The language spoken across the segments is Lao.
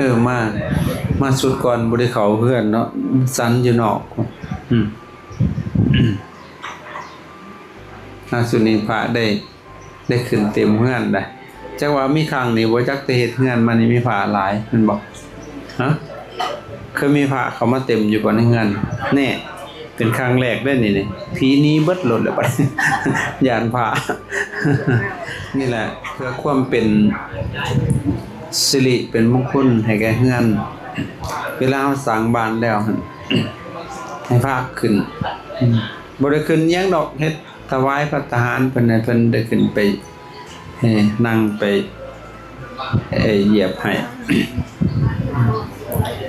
ເອີ ມາ ມາຊຸດກ່ອນບໍ່ໄດ້ເຂົ້າເຮືອນເນາະ ສັນຢູ່ນອກ. ອືມ ອ່າ ຊຸດນີ້ພະໄດ້ ໄດ້ຂຶ້ນເຕັມເຮືອນໄດ໋. ຈັກວ່າມີຄັ້ງນີ້ບໍ່ຈັກ ແຕ່ເຮັດເຮືອນມານີ້ມີພະຫຼາຍແມ່ນບໍ່? ຮະ ເຄີຍມີພະເຂົ້າມາເຕັມຢູ່ບໍ່ໃນເຮືອນ? ແນ່ ເປັນຄັ້ງແລກເດ້ນີ້ ນີ້ ຜີໜີເບິດໂລດແລ້ວບັດ ຢ້ານພະ. ນີ້ແຫຼະ ເພື່ອຄວາມເປັນສິລິເປັນມົງຄຸນໃຫ້ແກ່ເຮືອນ ເວລາເຮົາສ້າງບ້ານແລ້ວຫັ້ນ ໃຫ້ພະຂຶ້ນ ອືມ ບໍ່ໄດ້ຂຶ້ນຫຍັງດອກ ເຮັດຖວາຍພັດຕາຫານເພິ່ນ ໃຫ້ເພິ່ນໄດ້ຂຶ້ນໄປ ເອີ ນັ່ງໄປ ເອີ ຢຽບໃຫ້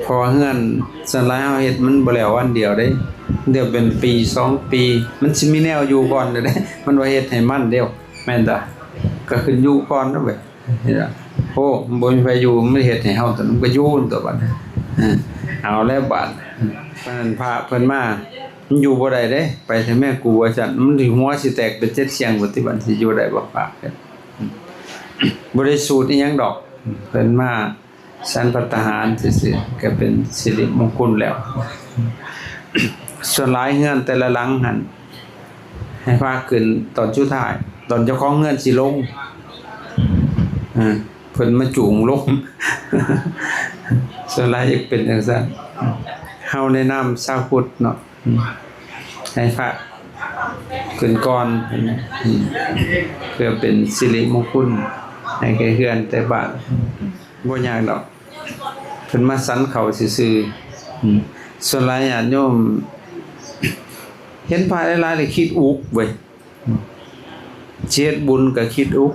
ເພາະວ່າເຮືອນສ່ວນຫຼາຍເຮົາເຮັດມັນບໍ່ແລ້ວວັນດຽວເດ້ ດຽວເປັນປີສອງປີ ມັນຊິມີແນວຢູ່ກ່ອນເດ້ ມັນວ່າເຮັດໃຫ້ມັນດຽວ ແມ່ນຕາ ກໍຂຶ້ນຢູ່ກ່ອນເນາະເວີຍ. ໂອ້ ບໍ່ມີໃຜຢູ່ ມັນເຮັດໃຫ້ເຮົາຕົວະ ມັນກໍຢູ່ຕົວະບັດ ເອີ ເອົາແລ້ວບາດ ເພາະນັ້ນພະເພິ່ນມາ ມັນຢູ່ບໍ່ໄດ້ເດ້ ໄປເຖາະແມ່ກູວ່າຊັ້ນ ມັນຊິຫົວຊິແຕກເປັນເຈັດສ່ຽງພຸ້ນຕິ ບັດຊິຢູ່ໄດ້ບໍ່ພະ ບໍ່ໄດ້ສູດອີ່ຫຍັງດອກ ເພິ່ນມາສັນພັດຕາຫານຊື່ໆ ກໍເປັນສິລິມົງຄຸນແລ້ວ. ສ່ວນຫຼາຍເຮືອນແຕ່ລະຫຼັງຫັ້ນ ໃຫ້ພະຂຶ້ນຕອນສຸດທ້າຍ ຕອນເຈົ້າຂອງເຮືອນຊິລົງ ເອີ ເພິ່ນມາຈູງລົງ ສ່ວນຫຼາຍຈະເປັນຈັ່ງຊັ້ນ. ເຮົາໃນນາມຊາວພຸດເນາະ ໃຫ້ພະຂຶ້ນກ່ອນ ເພື່ອເປັນສິລິມົງຄຸນໃຫ້ແກ່ເຮືອນແຕ່ບ້ານ ບໍ່ຍາກດອກ ເພິ່ນມາສັນເຂົ້າຊື່ໆ. ສ່ວນຫຼາຍຍາດໂຍມເຫັນພະຫຼາຍໆ ແລ້ວຄິດອຸກເວີຍ ຊິເຮັດບຸນກໍຄິດອຸກ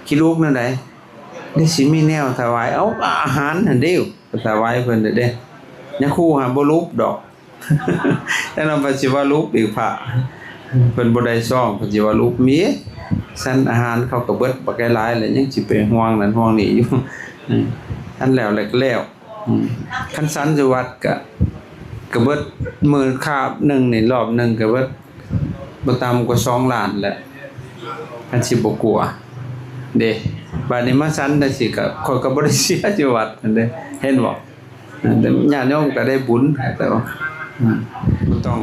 ຄິດອຸກແນວໃດ ນີ້ຊິມີແນວຖວາຍ ເອົາອາຫານຫັ້ນເດ້ ໄປຖວາຍເພິ່ນເດ້ ຍາຄູຫາບໍ່ຫຼຸບດອກ ແຕ່ນຳເພິ່ນຊິວ່າຫຼຸບອີກພະ ເພິ່ນບໍ່ໄດ້ຊອງ ເພິ່ນຊິວ່າຫຼຸບ ມີສັນອາຫານເຂົາກໍເບິດບັກຫຼາຍໆ ແລ້ວຍັງຊິໄປຫ່ວງນັ້ນຫ່ວງນີ້ຢູ່ ອືມ ອັນແລ້ວແລ້ວ ອືມ ຄັນສັນຢູ່ວັດກະ ກະເບິດ ມື້ຄາບໜຶ່ງນີ້ ລອບໜຶ່ງກະເບິດ ບໍ່ຕ່ຳກວ່າສອງລ້ານແຫຼະ ຄັນຊິບໍ່ກົວເດ້. ບາດນີ້ມາສັນຈັ່ງຊີ້ກະ ຂ້ອຍກະບໍ່ໄດ້ເສຍຢູ່ວັດຫັ້ນເດ້ ເຫັນບໍ່? ເອີ ຍາດໂຍມກະໄດ້ບຸນ ແຕ່ວ່າ ອືມ ບໍ່ຕ້ອງ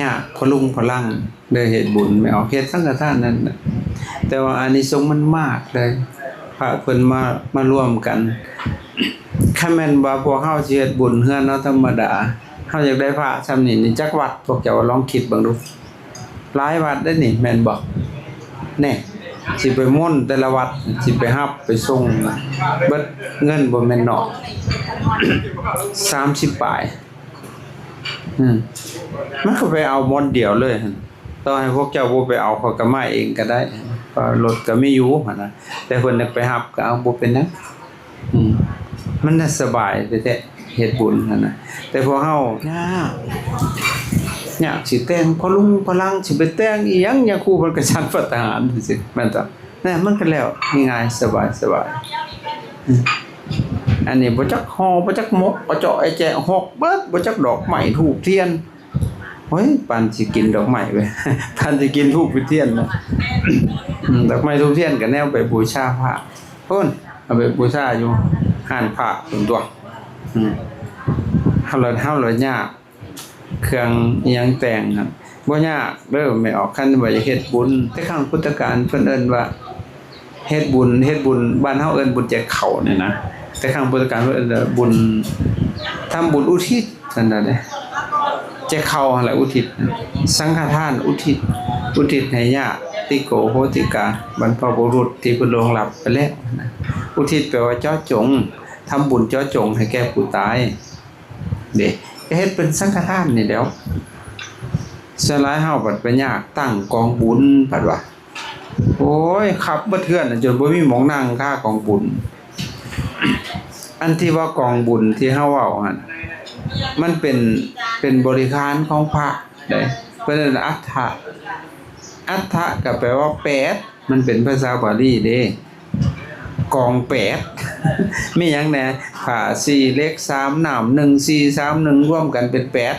ຍາກ ພະລຸງພະລັງ ໄດ້ເຮັດບຸນ ແມ່ນອອກເຮັດສັງຄະທານນັ້ນນະ ແຕ່ວ່າອານິສົງມັນມາກເລີຍ ພະເພິ່ນມາ ມາລວມກັນ. ຄັນແມ່ນວ່າພວກເຮົາຊິເຮັດບຸນເຮືອນເຮົາທຳມະດາ ເຮົາຢາກໄດ້ພະຊ່ຳນີ້ນີ້ ຈັກວັດ ພວກເຈົ້າລອງຄິດເບິ່ງດູ ຫຼາຍວັດເດ້ນີ້ ແມ່ນບໍ່? ແນ່ ຊິໄປມົນແຕ່ລະວັດ ຊິໄປຮັບໄປສົ່ງ ເບິດເງິນບໍ່ແມ່ນໜ້ອຍ ສາມສິບປາຍ ອືມ ມັນກໍໄປເອົາບ່ອນດຽວເລີຍ ຕໍ່ໃຫ້ພວກເຈົ້າບໍ່ໄປເອົາ ຂ້ອຍກໍມາເອງກໍໄດ້ ເພາະລົດກໍມີຢູ່ຫັ້ນນະ ແຕ່ເພິ່ນໄປຮັບກໍເອົາ ບໍ່ເປັນຫຍັງ ອືມ ມັນນະສະບາຍແທ້ໆ ເຮັດບຸນຫັ້ນນະ ແຕ່ພວກເຮົາຍາກ ຍາກ ຊິແຕ່ງພະລຸງພະລັງ ຊິໄປແຕ່ງອີ່ຫຍັງ ຍາຄູເພິ່ນກໍສັນພັດຕາຫານຊື່ໆ ແມ່ນຕາ ນະ ມັນກໍແລ້ວ ງ່າຍໆ ສະບາຍໆ ອືມ ອັນນີ້ບໍ່ຈັກຫໍ່ ບໍ່ຈັກໝົກ ກະເຈາະແອແຈະ ຫົກເບິດ ບໍ່ຈັກດອກໄມ້ທູບທຽນ ໂອ້ຍ ປານຊິກິນດອກໄມ້ເວີຍ ປານຊິກິນທູບທຽນເນາະ ອືມ ດອກໄມ້ທູບທຽນກໍແນວໄປບູຊາພະ ພຸ້ນ ເອົາໄປບູຊາຢູ່ຮ້ານພະພຸ້ນຕົວະ ອືມ ເຮົາລະ ເຮົາລະຍາກ ເຄື່ອງອີ່ຫຍັງແຕ່ງຫັ້ນ ບໍ່ຍາກເດີແມ່ອອກ ຄັນວ່າຢາກເຮັດບຸນ ແຕ່ຄັ້ງພຸດທະການເພິ່ນເອີ້ນວ່າເຮັດບຸນ ເຮັດບຸນ ບ້ານເຮົາເອີ້ນບຸນແຈກເຂົ້ານີ້ນະ ແຕ່ຄັ້ງພຸດທະການເພິ່ນເອີ້ນວ່າບຸນ ທຳບຸນອຸທິດຫັ້ນນະເດ້ ແຈກເຂົ້າຫັ້ນແຫຼະ ອຸທິດ ສັງຄະທານອຸທິດ ອຸທິດໃຫ້ຍາດຕິໂກໂຫຕິກາ ບັນພະບຸລຸດທີ່ເພິ່ນລ່ວງລັບໄປແລ້ວນະ ອຸທິດແປວ່າເຈາະຈົງ ທຳບຸນເຈາະຈົງໃຫ້ແກ່ຜູ້ຕາຍ ເດ້ ກໍເຮັດເປັນສັງຄະທານນີ້ແຫຼ້ວ. ສ່ວນຫຼາຍເຮົາບັດໄປຍາກຕັ້ງກອງບຸນ ບັດວ່າ ໂອ້ຍ ຄັບເບິດເຮືອນ ຈົນບໍ່ມີໝ່ອງນັ່ງຄາກອງບຸນ. ອັນທີ່ວ່າກອງບຸນທີ່ເຮົາເວົ້າຫັ້ນ ມັນເປັນ ເປັນບໍລິຂານຂອງພະເດ້ ເພິ່ນເອີ້ນອັດຖະ. ອັດຖະກໍແປວ່າແປດ ມັນເປັນພາສາບາລີເດ້ ກອງແປດ ມີຫຍັງແດ່? ຜ້າ ສີ ເຫຼັກ ສາມ ນ້ຳ ໜຶ່ງ ສີ່ ສາມ ໜຶ່ງ ລວມກັນເປັນແປດ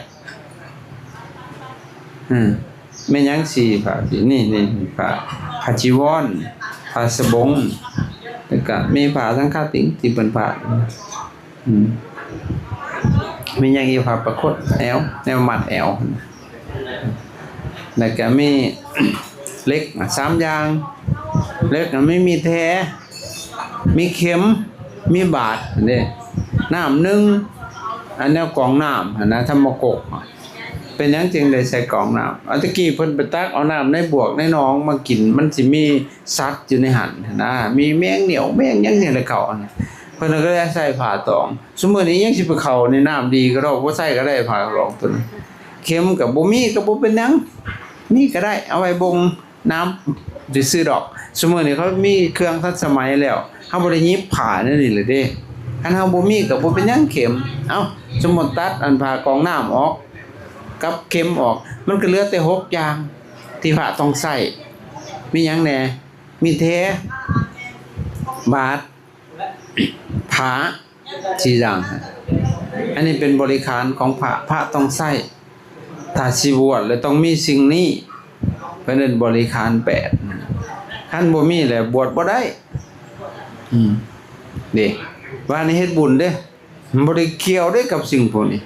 ອືມ ແມ່ນຫຍັງ? ສີ ຜ້າ ສີ ນີ້ ນີ້ ຜ້າ ຜ້າຈີວອນ ຜ້າສະບົງ ແລ້ວກະມີຜ້າສັງຄະຕິງທີ່ເພິ່ນພາດ ອືມ ມີຫຍັງອີກ? ຜ້າປະຄົດແອວ ແນວມັດແອວ ແລ້ວກະມີເຫຼັກສາມຢ່າງ ເຫຼັກ ມີມີດແທ ມີເຂັມ ມີບາດເດ້ ນ້ຳໜຶ່ງ ອັນແນວກອງນ້ຳຫັ້ນນະ ທຳມະກົກ. ເປັນຫຍັງຈຶ່ງໄດ້ໃສ່ກອງນ້ຳ? ອາ ແຕ່ກີ້ເພິ່ນໄປຕັກເອົານ້ຳໃນບວກໃນໜອງມາກິນ ມັນຊິມີສັດຢູ່ໃນຫັ້ນຫັ້ນນະ ມີແມງໜຽວແມງຫຍັງນີ້ແຫຼະເຂົ້າຫັ້ນນະ ເພິ່ນກໍເລີຍໃສ່ຜ້າຕອງ. ຊຸມື້ນີ້ຍັງຊິໄປເຂົ້າໃນນ້ຳດີກະດອກ ບໍ່ໃສ່ກໍໄດ້ຜ້າຕອງໂຕນັ້ນ. ເຂັມກໍບໍ່ມີກໍບໍ່ເປັນຫຍັງ ມີກໍໄດ້ ເອົາໄວ້ບົ່ງນ້ຳຊື່ໆດອກ. ຊຸມື້ນີ້ເຂົາມີເຄື່ອງທັນສະໄໝແລ້ວ ເຮົາບໍ່ໄດ້ຫຍິບຜ້າແນວນີ້ແຫຼະເດ້. ຄັນເຮົາບໍ່ມີກໍບໍ່ເປັນຫຍັງເຂັມ. ເອົ້າ ສົມມຸດຕັດອັນຜ້າກອງນ້ຳອອກ ກັບເຂັມອອກ ມັນກໍເຫຼືອແຕ່ຫົກຢ່າງທີ່ພະຕ້ອງໃຊ້. ມີຫຍັງແດ່? ມີດແທ ບາດ ຜ້າ ສີ່ຢ່າງ. ອັນນີ້ເປັນບໍລິຂານຂອງພະ ພະຕ້ອງໃຊ້. ຖ້າຊິບວດແລ້ວຕ້ອງມີສິ່ງນີ້ ເພິ່ນເອີ້ນບໍລິຂານແປດ. ຄັນບໍ່ມີແລ້ວບວດບໍ່ໄດ້. ອືມ ເດ້ ວ່າໃນເຮັດບຸນເດ້ ມັນບໍ່ໄດ້ກ່ຽວເດ້ກັບສິ່ງພວກນີ້.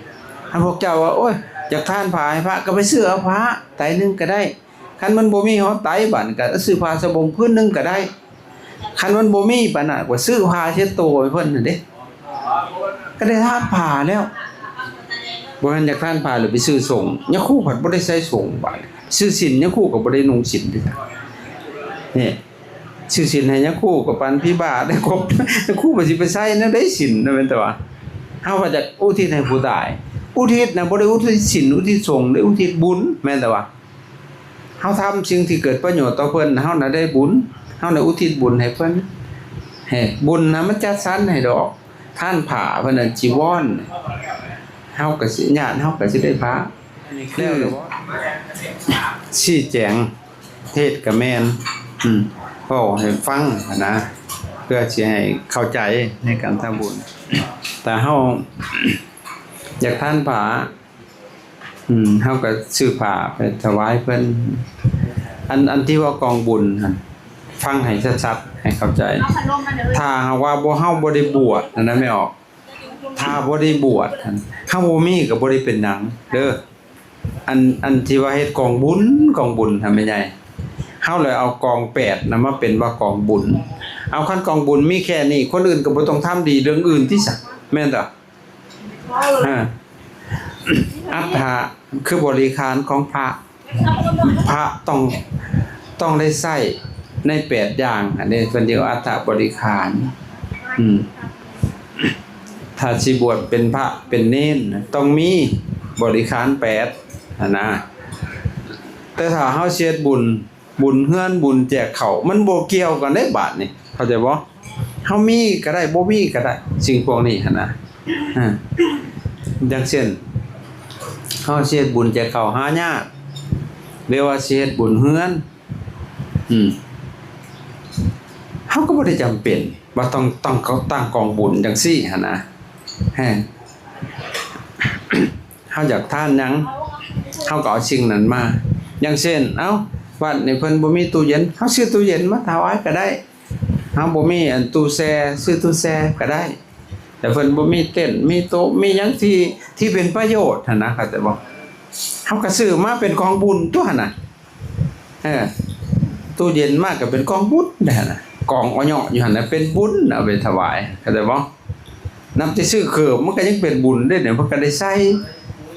ຄັນພວກເຈົ້າວ່າ ໂອ້ຍ ຢາກທານຜ້າໃຫ້ພະ ກໍໄປຊື້ເອົາຜ້າໄຕໜຶ່ງກໍໄດ້. ຄັນມັນບໍ່ມີເຮົາໄຕ ບາດນີ້ກໍຊື້ຜ້າສະບົງພື້ນໜຶ່ງກໍໄດ້. ຄັນມັນບໍ່ມີປານນັ້ນ ກໍຊື້ຜ້າເຊັດໂຕໃຫ້ເພິ່ນຫັ້ນເດ້ ກໍໄດ້ທານຜ້າແລ້ວ. ບໍ່ແມ່ນຢາກທານຜ້າແລ້ວໄປຊື້ສົງ ຍາຄູພັດບໍ່ໄດ້ໃສ່ສົງ. ບາດນີ້ຊື້ສິນ ຍາຄູກໍບໍ່ໄດ້ນຸ່ງສິນເດ້. ນີ້ ຊື້ສິນໃຫ້ຍາຄູກໍປານຜີບ້າໄດ້ກົບ ຍາຄູກໍຊິໄປໃສ່ແນວໃດສິນນະ. ແມ່ນແຕ່ວ່າເຮົາວ່າຈະອຸທິດໃຫ້ຜູ້ຕາຍ ອຸທິດນະ ບໍ່ໄດ້ອຸທິດສິນ ອຸທິດສົງເດ້ ອຸທິດບຸນ. ແມ່ນແຕ່ວ່າເຮົາທຳສິ່ງທີ່ເກີດປະໂຫຍດຕໍ່ເພິ່ນ ເຮົານະໄດ້ບຸນ ເຮົານະອຸທິດບຸນໃຫ້ເພິ່ນ. ເຮັດບຸນນະ ມັນຈັດສັນໃຫ້ດອກ ທານຜ້າເພິ່ນນະ ຈີວອນ ເຮົາກໍຊິ ຍາດເຮົາກໍຊິໄດ້ຜ້າ. ນີ້ຄືຊີ້ແຈງ ເທດກະແມ່ນ ອືມ ເວົ້າໃຫ້ຟັງຫັ້ນນະ ເພື່ອຊິໃຫ້ເຂົ້າໃຈໃນການທຳບຸນ. ຖ້າເຮົາຢາກທານຜ້າ ອືມ ເຮົາກໍຊື້ຜ້າໄປຖວາຍເພິ່ນ. ອັນ ອັນທີ່ວ່າກອງບຸນຫັ້ນ ຟັງໃຫ້ຊັດໆ ໃຫ້ເຂົ້າໃຈ. ຖ້າຫາກວ່າບໍ່ ເຮົາບໍ່ໄດ້ບວດຫັ້ນນະ ແມ່ອອກ ຖ້າບໍ່ໄດ້ບວດຫັ້ນ ເຮົາບໍ່ມີກໍບໍ່ໄດ້ເປັນຫຍັງເດີ. ອັນ ອັນທີ່ວ່າເຮັດກອງບຸນ ກອງບຸນຫັ້ນ ແມ່ໃຫຍ່ ເຮົາເລີຍເອົາກອງແປດນຳມາເປັນວ່າກອງບຸນ. ເອົາ ຄັນກອງບຸນມີແຄ່ນີ້ ຄົນອື່ນກໍບໍ່ຕ້ອງທຳດີເລື່ອງອື່ນຕິຊະ ແມ່ນຕະ? ອາ ອັດຖະ ຄືບໍລິຂານຂອງພະ ພະຕ້ອງ ຕ້ອງໄດ້ໃຊ້ໃນແປດຢ່າງ ອັນນີ້ເພິ່ນເອີ້ນອັດຖະບໍລິຂານ. ອືມ ຖ້າຊິບວດເປັນພະເປັນເນນ ຕ້ອງມີບໍລິຂານແປດຫັ້ນນະ. ແຕ່ຖ້າເຮົາຊິເຮັດບຸນ ບຸນເຮືອນ ບຸນແຈກເຂົ້າ ມັນບໍ່ກ່ຽວກັນເດ້ບາດນີ້ ເຂົ້າໃຈບໍ່? ເຮົາມີກໍໄດ້ ບໍ່ມີກໍໄດ້ ສິ່ງພວກນີ້ຫັ້ນນະ. ອາ ຢ່າງເຊັ່ນ ເຮົາຊິເຮັດບຸນແຈກເຂົ້າຫາຍາດ ຫຼືວ່າຊິເຮັດບຸນເຮືອນ ອືມ ເຮົາກໍບໍ່ໄດ້ຈຳເປັນວ່າຕ້ອງ ຕ້ອງຕັ້ງກອງບຸນຈັ່ງຊີ້ຫັ້ນນະ. ເຮົາຢາກທານຫຍັງ ເຮົາກໍເອົາສິ່ງນັ້ນມາ. ຢ່າງເຊັ່ນ ເອົ້າ ວັດນີ້ເພິ່ນບໍ່ມີຕູ້ເຢັນ ເຮົາຊື້ຕູ້ເຢັນມາຖວາຍກໍໄດ້. ເຮົາບໍ່ມີອັນຕູ້ແຊ່ ຊື້ຕູ້ແຊ່ກໍໄດ້. ແຕ່ເພິ່ນບໍ່ມີເຕັນ ມີໂຕະ ມີຫຍັງທີ່ ທີ່ເປັນປະໂຫຍດຫັ້ນນະ ເຂົ້າໃຈບໍ່? ເຮົາກໍຊື້ມາເປັນກອງບຸນຕົ໋ວຫັ້ນນະ. ເອີ ຕູ້ເຢັນມາກໍເປັນກອງບຸນໄດ້ຫັ້ນນະ ກອງອະເຍາະຢູ່ຫັ້ນນະ ເປັນບຸນເອົາໄປຖວາຍ ເຂົ້າໃຈບໍ່? ນັບແຕ່ຊື້ເກີບມັນກໍຍັງເປັນບຸນເດ້ນີ້ ເພິ່ນກໍໄດ້ໃສ່.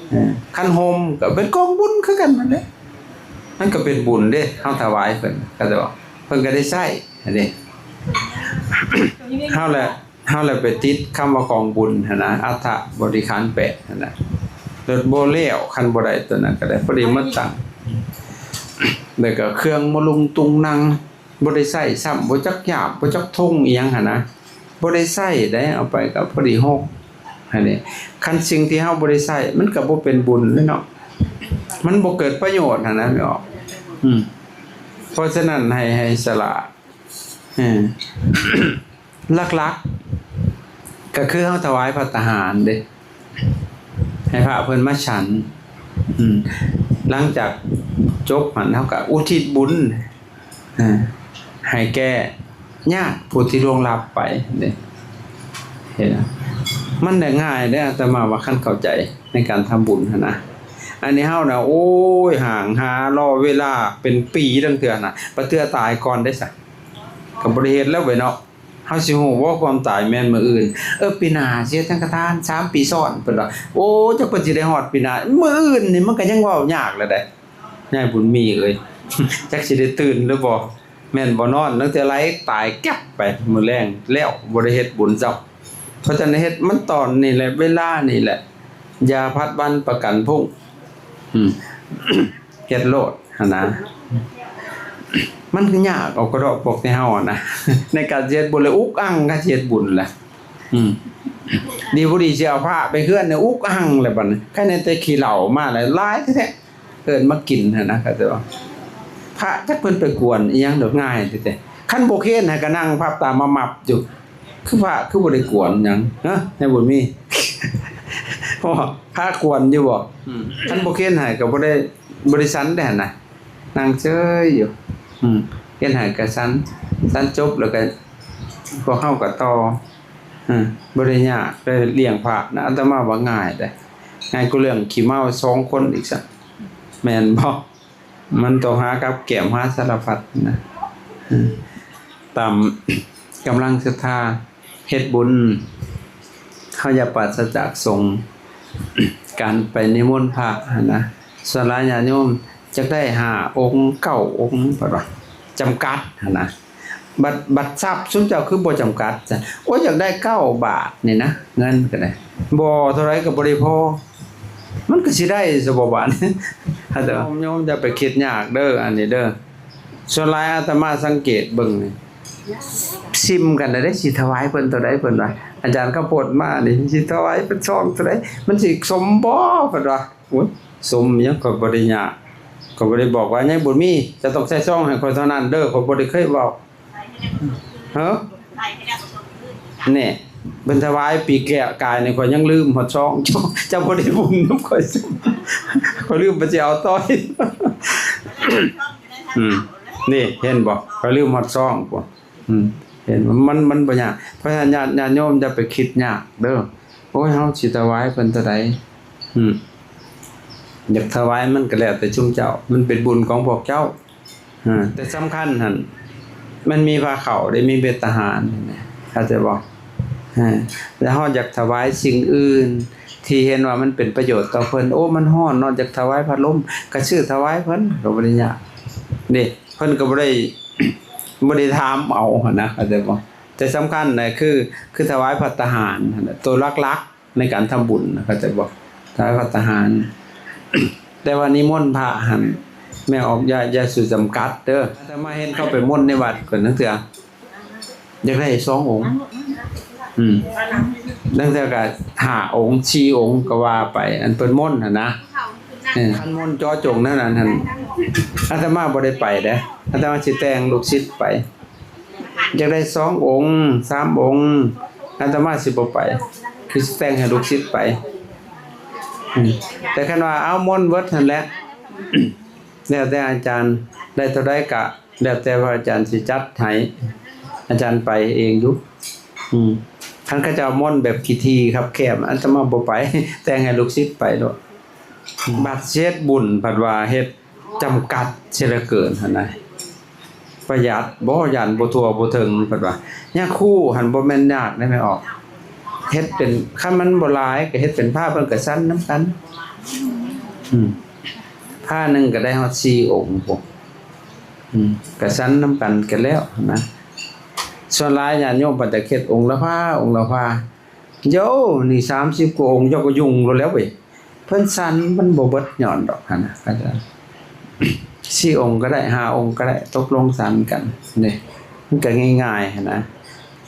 ເອີ ຄັນຫົ່ມກໍເປັນກອງບຸນຄືກັນຫັ້ນແຫຼະ ມັນກໍເປັນບຸນເດ້ ເຮົາຖວາຍເພິ່ນ ເຂົ້າໃຈບໍ່? ເພິ່ນກໍໄດ້ໃຊ້ຫັ້ນເດ້. ເຮົາແຫຼະ ເຮົາແຫຼະໄປຕິດຄຳວ່າກອງບຸນຫັ້ນນະ ອັດຖະບໍລິຂານແປດຫັ້ນນະ ລົດບໍ່ແລ້ວ ຄັນບໍ່ໄດ້ຕົວນັ້ນກໍໄດ້ ພໍດີມາຕັ້ງ ແລ້ວກໍເຄື່ອງມະລຸງຕຸງນັງ ບໍ່ໄດ້ໃຊ້ຊ້ຳ ບໍ່ຈັກຫຍາບ ບໍ່ຈັກທົງອີ່ຫຍັງຫັ້ນນະ ບໍ່ໄດ້ໃຊ້ໄດ໋ ເອົາໄປກໍພໍດີຫົກຫັ້ນເດ້. ຄັນສິ່ງທີ່ເຮົາບໍ່ໄດ້ໃຊ້ ມັນກໍບໍ່ເປັນບຸນເດ້ເນາະ ມັນບໍ່ເກີດປະໂຫຍດຫັ້ນນະ ແມ່ນບໍ່? ອືມ ເພາະສະນັ້ນໃຫ້ ໃຫ້ສະຫຼາດ ເອີ ຫຼັກໆ ກໍຄືເຮົາຖວາຍພັດຕາຫານເດ້ ໃຫ້ພະເພິ່ນມາສັນ. ອືມ ຫຼັງຈາກຈົບຫັ້ນ ເຮົາກໍອຸທິດບຸນ ເອີ ໃຫ້ແກ່ ຍາດຜູ້ທີ່ລ່ວງລັບໄປເດ້. ເຫັນ ມັນໄດ້ງ່າຍເດ້ ອາດຕະມາວ່າ ຄັນເຂົ້າໃຈໃນການທຳບຸນຫັ້ນນະ. ອັນນີ້ເຮົານະ ໂອ້ຍ ຫາງຫາລໍເວລາເປັນປີ ລາງເທື່ອນະ ບາດເທື່ອຕາຍກ່ອນເດ້ຊະ ກໍບໍ່ໄດ້ເຮັດແລ້ວເວີຍເນາະ. ເຮົາຊິຮູ້ບໍ່ຄວາມຕາຍແມ່ນມື້ອື່ນ? ເອີ ປີໜ້າຊິເຮັດສັງຄະທານ ສາມປີຊ້ອນ ເພິ່ນວ່າ. ໂອ້ ຈັກເພິ່ນຊິໄດ້ຮອດປີໜ້າ ມື້ອື່ນນີ້ ມັນກໍຍັງເວົ້າຍາກແລ້ວໃດ໋ ຍາຍບຸນມີເອີຍ ຈັກຊິໄດ້ຕື່ນຫຼືບໍ່. ແມ່ນບໍ່ນອນຕັ້ງແຕ່ໄຫຼຕາຍແກັບໄປ ມື້ແລງແລ້ວ ບໍ່ໄດ້ເຮັດບຸນຊ້ຳ. ເພາະສະນັ້ນເຮັດມັນຕອນນີ້ແຫຼະ ເວລານີ້ແຫຼະ ຢ່າຜັດວັນປະກັນພຸ້ງ ອືມ ເຮັດໂລດຫັ້ນນະ. ມັນຄືຍາກເອົາກະເດາະພວກແຕ່ເຮົາຫັ້ນນະ ໃນການຊິເຮັດບຸນ ແລະ ອຸກອັ່ງການຊິເຮັດບຸນລະ. ອືມ ດີບໍ່ດີຊິເອົາພະໄປເຮືອນນີ້ ອຸກອັ່ງແລ້ວບັດນີ້ ໃຄແນ່ແຕ່ຂີ້ເຫຼົ້າມາແລ້ວ ຫຼາຍແທ້ໆ. ເອີ້ນມາກິນຫັ້ນນະ ເຂົາເຈົ້າວ່າ ພະຈັກເພິ່ນໄປກວນອີ່ຫຍັງດອກ ງ່າຍແທ້ໆ. ຄັນບໍ່ເຄນໃຫ້ກໍນັ່ງພັບຕາມາມັບຢູ່ ຄືພະຄືບໍ່ໄດ້ກວນຫຍັງ ຮະ ໃຫ້ບຸນມີ ເພາະພະກວນຢູ່ບໍ່? ອືມ ຄັນບໍ່ເຄນໃຫ້ກໍບໍ່ໄດ້ ບໍ່ໄດ້ສັນເດ້ຫັ້ນນະ ນັ່ງເຊີຍຢູ່. ອືມ ເຄນໃຫ້ກໍສັນ ສັນຈົບແລ້ວກໍພວກເຮົາກໍຕໍ່. ອືມ ບໍ່ໄດ້ຍາກເດ້ລ້ຽງພະນະ ອາດຕະມາວ່າງ່າຍເດ້ ງ່າຍກວ່າເລື່ອງຂີ້ເມົາສອງຄົນອີກຊະ ແມ່ນບໍ່? ມັນຕ້ອງຫາກັບແກ້ມ ຫາສາລະພັດນະ ເອີ ຕາມກຳລັງສັດທາເຮັດບຸນ. ເຮົາຢ່າປາສະຈາກສົງ ການໄປນິມົນພະຫັ້ນນະ. ສ່ວນຫຼາຍຍາດໂຍມຢາກໄດ້ຫ້າອົງ ເກົ້າອົງ ເພິ່ນວ່າ ຈຳກັດຫັ້ນນະ. ບັດ ບັດຊັບຊຸມເຈົ້າຄືບໍ່ຈຳກັດຊັ້ນ? ໂອ້ຍ ຢາກໄດ້ເກົ້າບາດນີ້ນະ ເງິນກໍໄດ້. ບໍ່ ເທົ່າໃດກໍບໍ່ໄດ້ພໍ ມັນກໍຊິໄດ້ຊະບໍ່ບາດນີ້. ອາດຕະມາ ໂຍມຢ່າໄປຄິດຍາກເດີ ອັນນີ້ເດີ. ສ່ວນຫຼາຍອາດຕະມາສັງເກດເບິ່ງນີ້ ຊິມກັນໄດ້ ຊິຖວາຍເພິ່ນເທົ່າໃດ ເພິ່ນວ່າ ອາຈານຄຳພົດມານີ້ ຊິຖວາຍເພິ່ນຊອງເທົ່າໃດ ມັນຊິສົມບໍ່ ເພິ່ນວ່າ. ໂອ້ຍ ສົມຫຍັງ ຂ້ອຍບໍ່ໄດ້ຍາກ ຂ້ອຍບໍ່ໄດ້ບອກວ່າ ຍາຍບຸນມີ ເຈົ້າຕ້ອງໃສ່ຊອງໃຫ້ຂ້ອຍເທົ່ານັ້ນເດີ ຂ້ອຍບໍ່ໄດ້ເຄີຍເວົ້າ. ເອີ ແນ່ ເພິ່ນຖວາຍປີແກ້ວກາຍນີ້ ຂ້ອຍຍັງລືມຮອດຊອງ ເຈົ້າ ເຈົ້າບໍ່ໄດ້ບຸນນຳຂ້ອຍຊ້ຳ ຂ້ອຍລືມໄປຊິເອົາຕໍ່ອີກ. ອືມ ນີ້ເຫັນບໍ່ ຂ້ອຍລືມຮອດຊອງພຸ້ນ. ອືມ ເຫັນ ມັນ ມັນບໍ່ຍາກ. ເພາະສະນັ້ນ ຍາດ ຍາດໂຍມຢ່າໄປຄິດຍາກເດີ. ໂອ້ຍ ເຮົາຊິຖວາຍເພິ່ນເທົ່າໃດ? ອືມ ຢາກຖວາຍມັນກໍແລ້ວແຕ່ຊຸມເຈົ້າ ມັນເປັນບຸນຂອງພວກເຈົ້າ. ອາ ແຕ່ສຳຄັນຫັ້ນ ມັນມີພາເຂົ້າເດ້ ມີເບັດຕາຫານ ເຂົ້າໃຈບໍ່? ອາ ແລ້ວເຮົາຢາກຖວາຍສິ່ງອື່ນທີ່ເຫັນວ່າມັນເປັນປະໂຫຍດຕໍ່ເພິ່ນ. ໂອ້ ມັນຮ້ອນເນາະ ຢາກຖວາຍພັດລົມ ກໍຊື້ຖວາຍເພິ່ນ ກໍບໍ່ໄດ້ຍາກເດ້. ເພິ່ນກໍບໍ່ໄດ້ ບໍ່ໄດ້ຖາມເອົາຫັ້ນນະ ເຂົ້າໃຈບໍ່? ແຕ່ສຳຄັນນະ ຄື ຄືຖວາຍພັດຕາຫານຫັ້ນນະ ໂຕຫຼັກໆໃນການທຳບຸນນະ ເຂົ້າໃຈບໍ່? ຖວາຍພັດຕາຫານ. ແຕ່ວ່ານິມົນພະຫັ້ນ ແມ່ອອກ ຢ່າ ຢ່າສູ່ຈຳກັດເດີ. ອາດຕະມາເຫັນເຂົາໄປມົນໃນວັດກໍລາງເທື່ອ ຢາກໄດ້ສອງອົງ ອືມ ລາງເທື່ອກໍຫ້າອົງ ສີ່ອົງກໍວ່າໄປ ອັນເພິ່ນມົນຫັ້ນນະ. ເອີ ຄັນມົນເຈາະຈົງແນວນັ້ນຫັ້ນ ອາດຕະມາບໍ່ໄດ້ໄປເດ້. ອາດຕະມາຊິແຕ່ງລູກສິດໄປ ຢາກໄດ້ສອງອົງ ສາມອົງ ອາດຕະມາຊິບໍ່ໄປ ຄືຊິແຕ່ງໃຫ້ລູກສິດໄປ. ອືມ ແຕ່ຄັນວ່າເອົາມົນເບິດຫັ້ນແຫຼະ ແລ້ວແຕ່ອາຈານ ໄດ້ເທົ່າໃດກະ ແລ້ວແຕ່ວ່າອາຈານຊິຈັດໃຫ້ ອາຈານໄປເອງຢູ່. ອືມ ຄັນເຂົາເຈົ້າມົນແບບຂີ້ຖີ່ຄັບແຄບ ອາດຕະມາບໍ່ໄປ ແຕ່ງໃຫ້ລູກສິດໄປໂລດ. ອືມ ບັດເຮັດບຸນພັດວ່າເຮັດຈຳກັດເສຍເຫຼືອເກີນຫັ້ນນະ ປະຢັດບໍ່ ຢ້ານບໍ່ທົ່ວບໍ່ເຖິງ ເພິ່ນວ່າ. ຍາຄູຫັ້ນບໍ່ແມ່ນຍາກເດ້ແມ່ອອກ ເຮັດເປັນ ຄັນມັນບໍ່ຫຼາຍກໍເຮັດເປັນພາ ເພິ່ນກໍສັນນຳກັນ. ອືມ ພາໜຶ່ງກໍໄດ້ຮອດສີ່ອົງພຸ້ນ. ອືມ ກະສັນນຳກັນ ກະແລ້ວນະ. ສ່ວນຫຼາຍຍາດໂຍມເພິ່ນຈະເຮັດອົງລະພາ ອົງລະພາ ໂຢ ນີ້ສາມສິບກວ່າອົງ ເຈົ້າກໍຫຍຸ້ງໂລດແລ້ວເວີຍ. ເພິ່ນສັນມັນບໍ່ເບິດຍ້ອນດອກຫັ້ນນະ ເຂົາເຈົ້າ ສີ່ອົງກໍໄດ້ ຫ້າອົງກໍໄດ້ ຕົກລົງສັນກັນເດ້ ມັນກໍງ່າຍໆຫັ້ນນະ.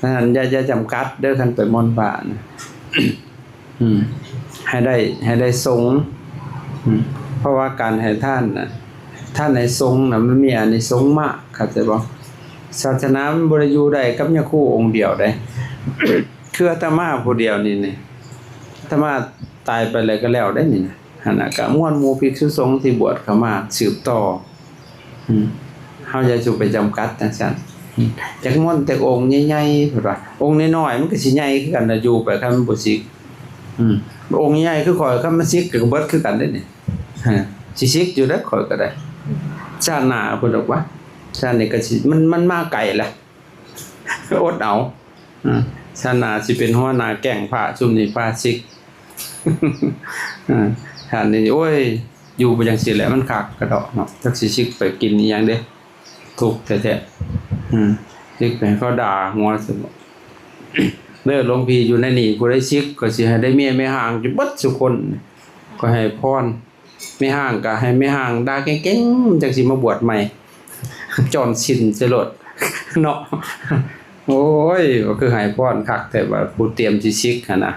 ສະນັ້ນ ຢ່າ ຢ່າຈຳກັດເດີ ຄັນໄປມົນພະນະ. ອືມ ໃຫ້ໄດ້ ໃຫ້ໄດ້ສົງ. ອືມ ເພາະວ່າການໃຫ້ທານນະ ທານໃຫ້ສົງນະ ມັນມີອານິສົງມາກ ເຂົ້າໃຈບໍ່? ສາສະໜາມັນບໍ່ໄດ້ຢູ່ໄດ້ກັບຍາຄູອົງດຽວເດ້ ຄືອາດຕະມາຜູ້ດຽວນີ້ນີ້ ອາດຕະມາຕາຍໄປແລ້ວກໍແລ້ວໄດ້ນີ້ນະ ຫັ້ນນະ ກໍມວນໝູ່ພິກສຸສົງທີ່ບວດເຂົ້າມາສືບຕໍ່. ອືມ ເຮົາຢ່າສູ່ໄປຈຳກັດຈັ່ງຊັ້ນ. ຢາກມົນແຕ່ອົງໃຫຍ່ໆ ເພິ່ນວ່າ ອົງນ້ອຍໆມັນກໍຊິໃຫຍ່ຄືກັນລະ ຢູ່ໄປຄັນມັນບໍ່ສິກ. ອືມ ອົງໃຫຍ່ຄືຂ້ອຍ ຄັນມັນສິກກໍເບິດຄືກັນເດ້ນີ້. ຮະ ຊິສິກຢູ່ເດ້ຂ້ອຍກໍໄດ້ ຊາດໜ້າ ເພິ່ນບອກວ່າ ຊາດນີ້ກໍຊິ ມັນ ມັນມາໄກລະ ອົດເອົາ. ອາ ຊາດໜ້າຊິເປັນຫົວໜ້າແກ້ງພະຊຸມນີ້ ພະສິກ. ອາ ຊາດນີ້ ໂອ້ຍ ຢູ່ໄປຈັ່ງຊີ້ແຫຼະ ມັນຄັກກະດອກເນາະ ຈັກຊິສິກໄປກິນອີ່ຫຍັງເດ້. ທຸກແທ້ໆ ອືມ ສິກໄປໃຫ້ເຂົາດ່າຫົວຊັ້ນບໍ. ເດີ ຫຼວງພີ່ ຢູ່ໃນນີ້ຜູ້ໃດສິກກໍຊິໃຫ້ໄດ້ເມຍແມ່ຮ້າງຢູ່ເບິດສູ່ຄົນ ກໍໃຫ້ພອນ. ແມ່ຮ້າງກໍໃຫ້ແມ່ຮ້າງດ່າເກັ່ງໆ ມັນຈັ່ງຊິມາບວດໃໝ່ ຈອນສິນໃສ່ໂລດເນາະ. ໂອ້ຍ ກໍຄືໃຫ້ພອນຄັກແທ້ວ່າ ຜູ້ຕຽມຊິສິກຫັ້ນນະ.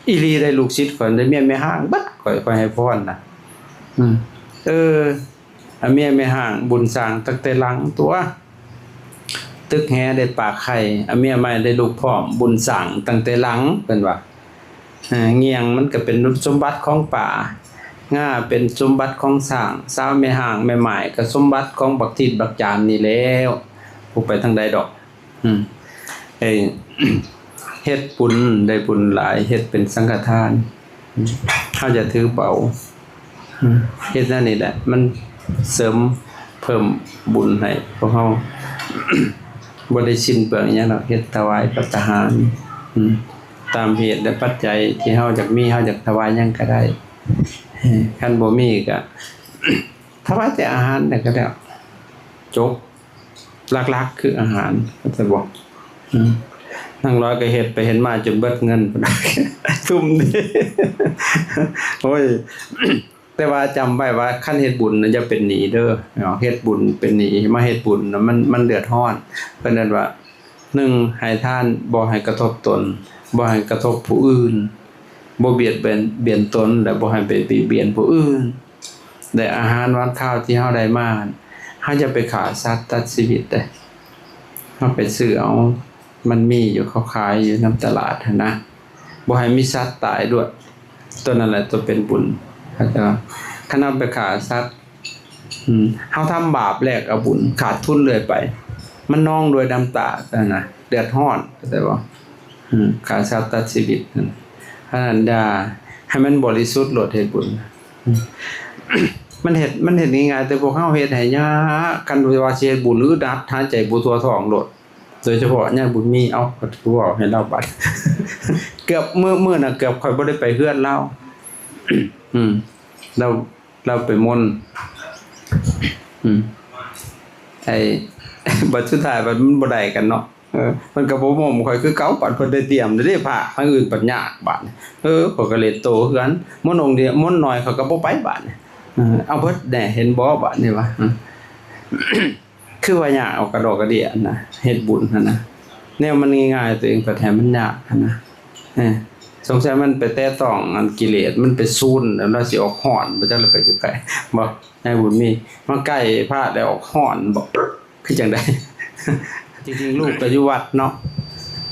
ອີ່ຫຼີໄດ໋ ລູກສິດຂ້ອຍໄດ້ເມຍແມ່ຮ້າງເບິດ ຂ້ອຍ ຂ້ອຍໃຫ້ພອນນະ. ອືມ ເອີ ອາ ເມຍແມ່ຮ້າງບຸນສ້າງຕັ້ງແຕ່ຫຼັງຕົວະ ຕຶກແຫໄດ້ປາກໄຂ່ ອາ ເມຍໃໝ່ໄດ້ລູກພ້ອມ ບຸນສ້າງຕັ້ງແຕ່ຫຼັງ ເພິ່ນວ່າ. ເອີ ງຽງມັນກໍເປັນສົມບັດຂອງປາ ງາເປັນສົມບັດຂອງຊ້າງ ສາວແມ່ຮ້າງແມ່ໝ້າຍກໍສົມບັດຂອງບັກທິດບັກຈານນີ້ແລ້ວ ບໍ່ໄປທາງໃດດອກ. ອືມ ເອີ ເຮັດບຸນໄດ້ບຸນຫຼາຍ ເຮັດເປັນສັງຄະທານ ເຮົາຢ່າຖືເບົາ. ອືມ ເຮັດແນວນີ້ແຫຼະ ມັນເສີມເພີ່ມບຸນໃຫ້ພວກເຮົາ ບໍ່ໄດ້ສິ້ນເປືອງຫຍັງດອກ ເຮັດຖວາຍພັດຕາຫານ ອືມ ຕາມເຫດ ແລະ ປັດໄຈທີ່ເຮົາຢາກມີ ເຮົາຢາກຖວາຍຫຍັງກໍໄດ້. ເອີ ຄັນບໍ່ມີກໍຖວາຍແຕ່ອາຫານແລ້ວກໍແລ້ວ ຈົບ. ຫຼັກໆຄືອາຫານ ເຂົ້າໃຈບໍ່? ອືມ ນາງລອຍກໍເຮັດໄປເຮັດມາຈົນເບິດເງິນ ທຸ່ມເດ. ໂອ້ຍ ແຕ່ວ່າຈຳໄວ້ວ່າ ຄັນເຮັດບຸນນະ ຢ່າເປັນໜີ້ເດີເນາະ ເຮັດບຸນເປັນໜີ້ ມາເຮັດບຸນນະ ມັນ ມັນເດືອດຮ້ອນ. ເພິ່ນເອີ້ນວ່າ ໜຶ່ງ ໃຫ້ທານບໍ່ໃຫ້ກະທົບຕົນ ບໍ່ໃຫ້ກະທົບຜູ້ອື່ນ ບໍ່ບຽດບຽນ ບຽນຕົນ ແລະ ບໍ່ໃຫ້ໄປບຽດບຽນຜູ້ອື່ນ. ແລະ ອາຫານຫວານຄາວທີ່ເຮົາໄດ້ມາ ເຮົາຢ່າໄປຂ້າສັດຕັດຊີວິດເດ້ ເຮົາໄປຊື້ເອົາ ມັນມີຢູ່ ເຂົາຂາຍຢູ່ນຳຕະຫຼາດຫັ້ນນະ ບໍ່ໃຫ້ມີສັດຕາຍດ້ວຍ. ຕົວນັ້ນແຫຼະຕົວເປັນບຸນ ເຂົ້າໃຈບໍ່? ຄັນເຮົາໄປຂ້າສັດ ອືມ ເຮົາທຳບາບແລກເອົາບຸນ ຂາດທຶນເລື້ອຍໄປ ມັນນອງດ້ວຍນ້ຳຕາຫັ້ນນະ ເດືອດຮ້ອນ ເຂົ້າໃຈບໍ່? ອືມ ຂ້າສັດຕັດຊີວິດ ເພາະນັ້ນຢ່າ ໃຫ້ມັນບໍລິສຸດໂລດເຮັດບຸນ. ອືມ ມັນເຮັດ ມັນເຮັດງ່າຍໆ ແຕ່ພວກເຮົາເຮັດໃຫ້ຍາກ ຄັນວ່າຊິເຮັດບຸນອຶດອັດ ຫາຍໃຈບໍ່ທົ່ວທ້ອງໂລດ. ໂດຍສະເພາະຍາດບຸນມີ ເອົ້າ ກໍຄືເວົ້າໃຫ້ລາວບັດ ເກືອບມື້ ມື້ນັ້ນເກືອບຂ້ອຍບໍ່ໄດ້ໄປເຮືອນລາວ ອືມ ລາວ ລາວໄປມົນ ອືມ ໄອ້ ບັດສຸດທ້າຍບັດມັນບໍ່ໄດ້ກັນເນາະ. ເອີ ເພິ່ນກໍບໍ່ມົນຂ້ອຍຄືເກົ່າ ບັດເພິ່ນໄດ້ຕຽມເດ້ ພະທາງອື່ນບັດຍາກບາດນີ້. ເອີ ຂ້ອຍກໍເລັດໂຕເຮືອນ ມົນອົງດຽວ ມົນໜ້ອຍຂ້ອຍກໍບໍ່ໄປບາດນີ້. ເອີ ເອົາເບິດແດ່ ເຫັນບໍ່ບາດນີ້ວ່າ ອືມ ຄືວ່າຍາກເອົາກະດອກກະເດຍນະ ເຮັດບຸນຫັ້ນນະ ແນວມັນງ່າຍໆ ຕົວເອງພັດໃຫ້ມັນຍາກຫັ້ນນະ. ເອີ ສົງໄສມັນໄປແຕະຕ້ອງອັນກິເລດ ມັນໄປຊູນ ແລ້ວລາວຊິອອກຮ້ອນ ບໍ່ຈັກລະໄປຢູ່ໃກ້ບໍ່? ຍາຍບຸນມີ ມາໃກ້ພະແລ້ວອອກຮ້ອນບໍ່? ຄືຈັ່ງໃດ? ຈິງໆ ລູກກໍຢູ່ວັດເນາະ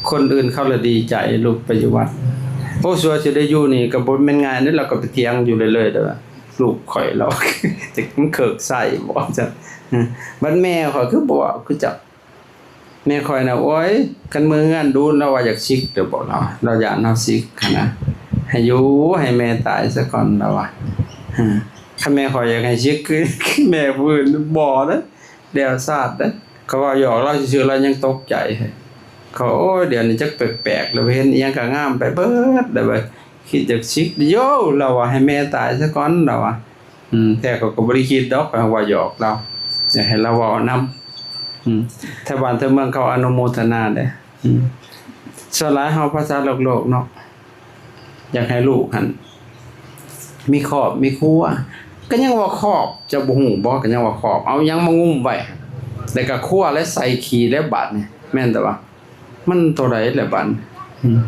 ຄົນອື່ນເຂົາລະດີໃຈ ລູກໄປຢູ່ວັດ. ໂອ້ ສັວຊິໄດ້ຢູ່ນີ້ກໍບໍ່ແມ່ນງ່າຍເດ້ ລາວກໍໄປຖຽງຢູ່ເລື້ອຍໆ ເດີ ລູກຂ້ອຍລາວ ຈັກມັນເຄີກໃສ່ບໍ່ຈັກ. ບັດແມ່ຂ້ອຍຄືບໍ່ເວົ້າຄືເຈົ້າ ແມ່ຂ້ອຍນະ ໂອ້ຍ ຄັນເມືອເຮືອນດູນ ລາວວ່າຢາກສິກເດີ ບອກລາວ ລາວຢ້ານເຮົາສິກຫັ້ນນະ ໃຫ້ຢູ່ໃຫ້ແມ່ຕາຍຊະກ່ອນ ລາວວ່າ. ຄັນແມ່ຂ້ອຍຢາກໃຫ້ສິກຄື ຄືແມ່ຜູ້ອື່ນ ບໍ່ເດີ ແລ້ວຊາດເດີ. ເຂົາເວົ້າຫຍອກລາວຊື່ໆ ລາວຍັງຕົກໃຈ. ເຂົາ ໂອ້ຍ ດຽວນີ້ຈັກແປກໆ ລາວເຫັນອີ່ຫຍັງກໍງາມໄປເບິດ ລາວວ່າ ຄິດຈາກສິກໂຍ ລາວວ່າ ໃຫ້ແມ່ຕາຍຊະກ່ອນ ລາວວ່າ. ອືມ ແຕ່ເຂົາກໍບໍ່ໄດ້ຄິດດອກ ເຂົາວ່າຫຍອກລາວ ຢາກໃຫ້ລາວເວົ້ານຳ. ອືມ ແຖວບ້ານແຖວເມືອງເຂົາອະນຸໂມທະນາເດ້. ອືມ ສ່ວນຫຼາຍເຮົາພາສາໂລກໆເນາະ ຢາກໃຫ້ລູກຫັ້ນມີຄອບມີຄົວ ກໍຍັງວ່າຄອບ ເຈົ້າບໍ່ຮູ້ບໍ່ ກໍຍັງວ່າຄອບ ເອົາຫຍັງມາງຸ້ມໄວ້ ແລ້ວກໍຄົວ ແລະ ໃສ່ຂີ້ ແລະ ບາດນີ້ ແມ່ນແຕ່ວ່າ ມັນເທົ່າໃດແຫຼະບັດ ອືມ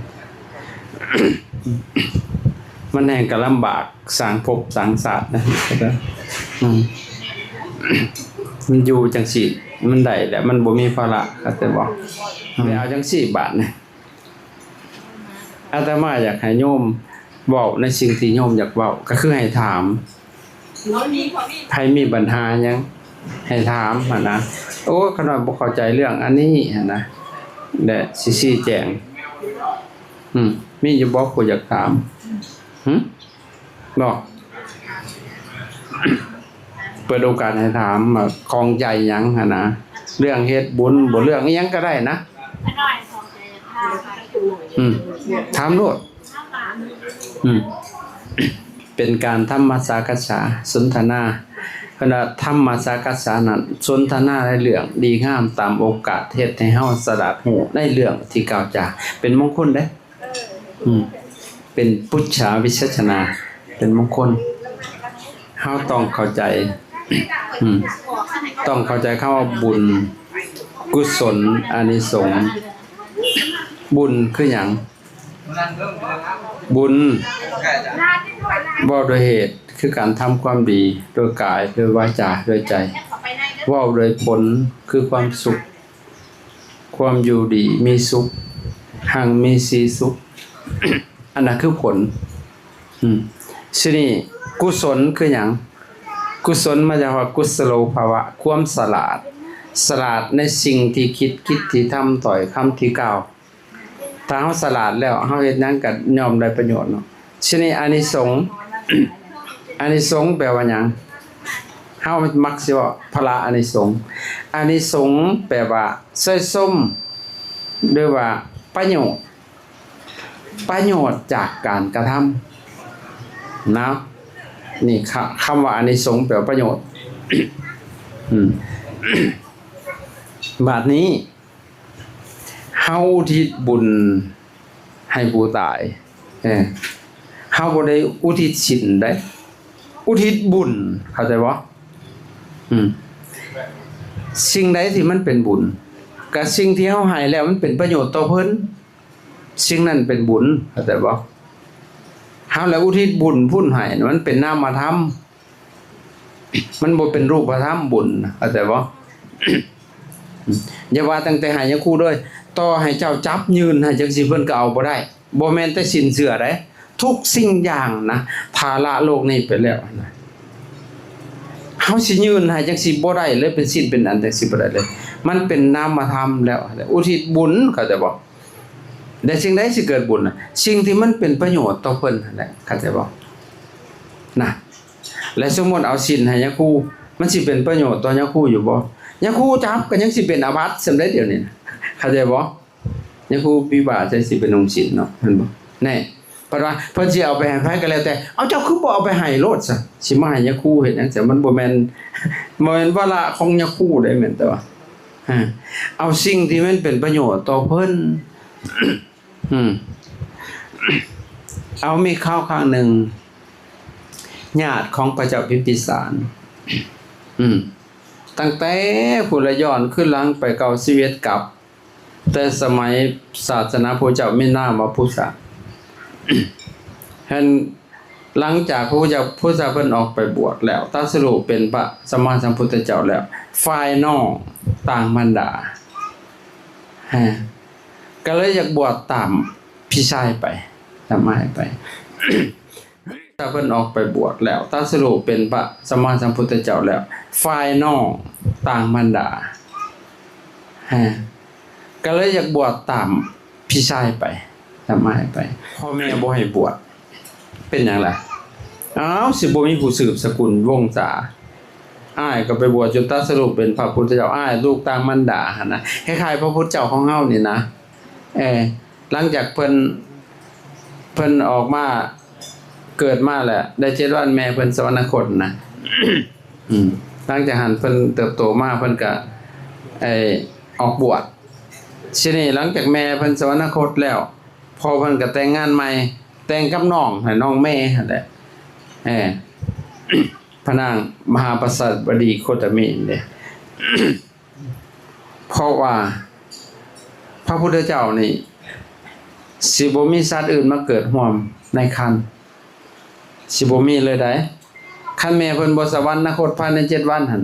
ມັນແຮ່ງກະລຳບາກ ສ້າງພົບສ້າງຊາດນະ ອືມ ມັນຢູ່ຈັ່ງຊີ້ ມັນໄດ້ແຫຼະ ມັນບໍ່ມີພາລະ ເຂົ້າໃຈບໍ່? ອືມ ແລ້ວຈັ່ງຊີ້ບາດນີ້ ອາດຕະມາຢາກໃຫ້ໂຍມເວົ້າໃນສິ່ງທີ່ໂຍມຢາກເວົ້າ ກໍຄືໃຫ້ຖາມ ໃຜມີບັນຫາຫຍັງໃຫ້ຖາມຫັ້ນນະ. ໂອ້ ຂ້ານ້ອຍບໍ່ເຂົ້າໃຈເລື່ອງອັນນີ້ຫັ້ນນະ ແລະ ຊິຊີ້ແຈງ. ອືມ ມີຢູ່ບໍ່ຜູ້ຢາກຖາມ? ຫຶ? ເນາະ ເປີດໂອກາດໃຫ້ຖາມວ່າຂ້ອງໃຈຫຍັງຫັ້ນນະ ເລື່ອງເຮັດບຸນບໍ ເລື່ອງອີ່ຫຍັງກໍໄດ້ນະ. ອືມ ຖາມໂລດ. ອືມ ເປັນການທຳມະສາກັດສາ ສົນທະນາ. ເພິ່ນວ່າທຳມະສາກັດສານັ້ນ ສົນທະນາໃນເລື່ອງດີງາມຕາມໂອກາດ ເຮັດໃຫ້ເຮົາສະຫຼາດຮູ້ໃນເລື່ອງທີ່ກ່າວຈາ ເປັນມົງຄຸນເດ້. ອືມ ເປັນປຸດສາວິສັດສະນາ ເປັນມົງຄຸນ. ເຮົາຕ້ອງເຂົ້າໃຈ ອືມ ຕ້ອງເຂົ້າໃຈຄຳວ່າບຸນ, ກຸສົນ, ອານິສົງ. ບຸນຄືຫຍັງ? ບຸນເວົ້າໂດຍເຫດ ຄືການທຳຄວາມດີໂດຍກາຍ, ໂດຍວາຈາ, ໂດຍໃຈ. ເວົ້າໂດຍຜົນ ຄືຄວາມສຸກ, ຄວາມຢູ່ດີມີສຸກ, ຮັ່ງມີສີສຸກ. ອັນນັ້ນຄືຜົນ. ອືມ ທີນີ້ກຸສົນຄືຫຍັງ? ກຸສົນມາຈາກວ່າ ກຸສະໂລພາວະ ຄວາມສະຫຼາດ, ສະຫຼາດໃນສິ່ງທີ່ຄິດ, ກິດທີ່ທຳ, ຖ້ອຍຄຳທີ່ກ່າວ. ຖ້າເຮົາສະຫຼາດແລ້ວ ເຮົາເຮັດຫຍັງກໍຍ່ອມໄດ້ປະໂຫຍດເນາະ. ທີນີ້ອານິສົງ, ອານິສົງແປວ່າຫຍັງ? ເຮົາມັກຊິເວົ້າພະລາອານິສົງ. ອານິສົງແປວ່າ ເຊີຍຊົມ ຫຼືວ່າປະໂຫຍດ, ປະໂຫຍດຈາກການກະທຳນະ. ນີ້ ຄະ ຄຳວ່າອານິສົງແປວ່າປະໂຫຍດ. ອືມ ບາດນີ້ ເຮົາອຸທິດບຸນໃຫ້ຜູ້ຕາຍ. ເອີ ເຮົາບໍ່ໄດ້ອຸທິດສິນເດ້, ອຸທິດບຸນ, ເຂົ້າໃຈບໍ່? ອືມ ສິ່ງໃດທີ່ມັນເປັນບຸນ? ກະສິ່ງທີ່ເຮົາໃຫ້ແລ້ວມັນເປັນປະໂຫຍດຕໍ່ເພິ່ນ, ສິ່ງນັ້ນເປັນບຸນ, ເຂົ້າໃຈບໍ່? ເຮົາລະອຸທິດບຸນພຸ້ນໃຫ້, ມັນເປັນນາມະທຳ. ມັນບໍ່ເປັນຮູບປະທຳບຸນ, ເຂົ້າໃຈບໍ່? ຢ່າວ່າຕັ້ງແຕ່ໃຫ້ຍາຄູເລີຍ, ຕໍ່ໃຫ້ເຈົ້າຈັບຍື່ນໃຫ້ຈັ່ງຊີ້ ເພິ່ນກໍເອົາບໍ່ໄດ້. ບໍ່ແມ່ນແຕ່ສິນເຊື່ອໃດ, ທຸກສິ່ງຢ່າງນະ, ຖ້າລະໂລກນີ້ໄປແລ້ວນະ, ເຮົາຊິຍື່ນໃຫ້ຈັ່ງຊີ້ບໍ່ໄດ້ເລີຍ, ເປັນສິນເປັນອັນຈັ່ງຊີ້ບໍ່ໄດ້ເລີຍ. ມັນເປັນນາມະທຳແລ້ວ, ອຸທິດບຸນ, ເຂົ້າໃຈບໍ່? ແລະ ສິ່ງໃດຊິເກີດບຸນນະ? ສິ່ງທີ່ມັນເປັນປະໂຫຍດຕໍ່ເພິ່ນຫັ້ນແຫຼະ, ເຂົ້າໃຈບໍ່? ນະ ແລະ ສົມມຸດເອົາສິນໃຫ້ຍາຄູ, ມັນຊິເປັນປະໂຫຍດຕໍ່ຍາຄູຢູ່ບໍ່? ຍາຄູຈັບກໍຍັງຊິເປັນອາບັດສ່ຳໃດດຽວນີ້ນະ, ເຂົ້າໃຈບໍ່? ຍາຄູປີບາດໃສ່ຊິໄປນຸ່ງສິນເນາະ, ແມ່ນບໍ່? ແນ່ ເພິ່ນວ່າເພິ່ນຊິເອົາໄປໃຫ້ໃຜກໍແລ້ວແຕ່, ເອົາ ເຈົ້າຄືບໍ່ເອົາໄປໃຫ້ໂລດຊະ, ຊິມາໃຫ້ຍາຄູເຮັດຫຍັງຊະ? ມັນບໍ່ແມ່ນ, ບໍ່ແມ່ນວາລະຂອງຍາຄູເດ້, ແມ່ນແຕ່ວ່າ ເອົາສິ່ງທີ່ມັນເປັນປະໂຫຍດຕໍ່ເພິ່ນ. ອືມ ເອົາ ມີຄາວຄັ້ງໜຶ່ງ ຍາດຂອງພະເຈົ້າພິມພິສານ ອືມ ຕັ້ງແຕ່ພຸ້ນລະ ຍ້ອນຄືນຫຼັງໄປເກົ້າສິບເອັດກັບ ແຕ່ສະໄໝສາສະໜາພະເຈົ້າມີນາມວ່າພຸດທະ ເຫັນ ຫຼັງຈາກພະພຸດທະເຈົ້າ ພຸດທະເຈົ້າເພິ່ນອອກໄປບວດແລ້ວ ຕັດສະຮູ້ເປັນພະສຳມາສຳພຸດທະເຈົ້າແລ້ວ ຝ່າຍນ້ອງຕ່າງມານດາ ຮະ ກໍເລີຍຢາກບວດຕາມພີ່ຊາຍໄປ ຕາມອ້າຍໄປ. ຖ້າເພິ່ນອອກໄປບວດແລ້ວ ຕັດສະຮູ້ເປັນພະສຳມາສຳພຸດທະເຈົ້າແລ້ວ ຝ່າຍນ້ອງຕ່າງມານດາ ຮະ ກໍເລີຍຢາກບວດຕາມ ພີ່ຊາຍໄປ ນຳອ້າຍໄປ ພໍ່ແມ່ບໍ່ໃຫ້ບວດ ເປັນຫຍັງລະ? ອ້າວ ຊິບໍ່ມີຜູ້ສືບສະກຸນວົງສາ ອ້າຍກໍໄປບວດຈົນຕັດສະຮູ້ເປັນພະພຸດທະເຈົ້າ ອ້າຍລູກຕ່າງມານດາຫັ້ນນະ ຄ້າຍໆ ພະພຸດທະເຈົ້າຂອງເຮົານີ້ນະ ເອີ ຫຼັງຈາກເພິ່ນ ເພິ່ນອອກມາ ເກີດມາແລ້ວໄດ້ເຈັດວັນ ແມ່ເພິ່ນສະຫວັນນະຄົດນະ ອືມ ຫຼັງຈາກຫັ້ນເພິ່ນເຕີບໂຕມາ ເພິ່ນກະ ໄອ້ ອອກບວດ ທີນີ້ຫຼັງຈາກແມ່ເພິ່ນສະຫວັນນະຄົດແລ້ວ ພໍ່ເພິ່ນກະແຕ່ງງານໃໝ່ ແຕ່ງກັບນ້ອງ ໃຫ້ນ້ອງແມ່ຫັ້ນແຫຼະ ເອີ ພະນາງມະຫາປະສາດວະດີໂຄຕະມີນີ້ເດ້ ເພາະວ່າພະພຸດທະເຈົ້ານີ້ ຊິບໍ່ມີສັດອື່ນມາເກີດຮ່ວມໃນຄັນ ຊິບໍ່ມີເລີຍໃດ໋ ຄັນແມ່ເພິ່ນບໍ່ສະຫວັນນະຄົດພາຍໃນເຈັດວັນຫັ້ນ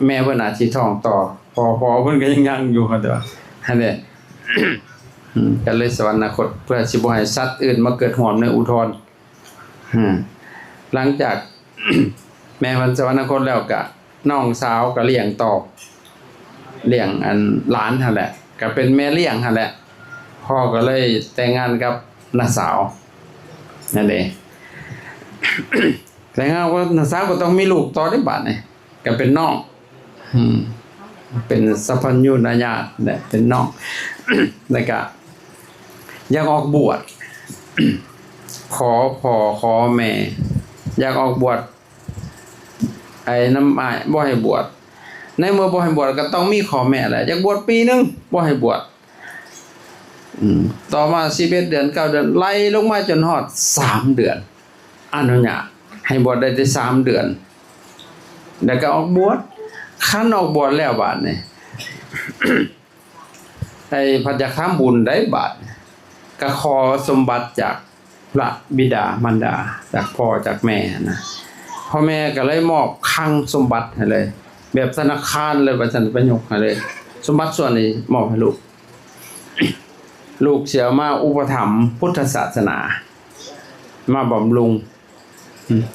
ແມ່ເພິ່ນອາດຊິທ້ອງຕໍ່ ເພາະພໍ່ເພິ່ນກໍຍັງຍັງຢູ່ ເຂົ້າໃຈບໍ່ ຫັ້ນແຫຼະ ອືມ ກໍເລີຍສະຫວັນນະຄົດ ເພື່ອຊິບໍ່ໃຫ້ສັດອື່ນມາເກີດຮ່ວມໃນອຸທອນ ຮະ ຫຼັງຈາກແມ່ເພິ່ນສະຫວັນນະຄົດແລ້ວ ກະນ້ອງສາວກະລ້ຽງຕໍ່ ລ້ຽງອັນຫຼານຫັ້ນແຫຼະ ກໍເປັນແມ່ລ້ຽງຫັ້ນແຫຼະ. ພໍ່ກໍເລີຍແຕ່ງງານກັບນ້າສາວນັ້ນເດ້ ແຕ່ເຮົາກໍ ນ້າສາວກໍຕ້ອງມີລູກຕໍ່ເດ້ບາດນີ້ ກໍເປັນນ້ອງ ອືມ ເປັນສັບພັນຍູນາຍາດແຫຼະ ເປັນນ້ອງ ແລ້ວກະຢາກອອກບວດ ຂໍພໍ່ຂໍແມ່ ຢາກອອກບວດ ໄອ້ນຳອ້າຍບໍ່ໃຫ້ບວດ ໃນເມື່ອບໍ່ໃຫ້ບວດກໍຕ້ອງມີຂໍ້ແມ້ແຫຼະ ຢາກບວດປີໜຶ່ງ ບໍ່ໃຫ້ບວດ ອືມ ຕໍ່ມາສິບເອັດເດືອນ ເກົ້າເດືອນ ໄລ່ລົງມາຈົນຮອດສາມເດືອນ ອະນຸຍາດໃຫ້ບວດໄດ້ແຕ່ສາມເດືອນ ແລ້ວກໍອອກບວດ. ຄັນອອກບວດແລ້ວບາດນີ້ ໄອ້ພັດຢາກທຳບຸນໄດ້ບາດ ກໍຂໍສົມບັດຈາກພະບິດາມານດາ ຈາກພໍ່ຈາກແມ່ນະ ພໍ່ແມ່ກໍເລີຍມອບຄັງສົມບັດໃຫ້ເລີຍ ແບບທະນາຄານເລີຍວ່າຊັ້ນ ໄປຍົກໃຫ້ເລີຍ ສົມບັດສ່ວນນີ້ມອບໃຫ້ລູກ ລູກຊິເອົາມາອຸປະຖຳພຸດທະສາສະໜາ ມາບຳລຸງ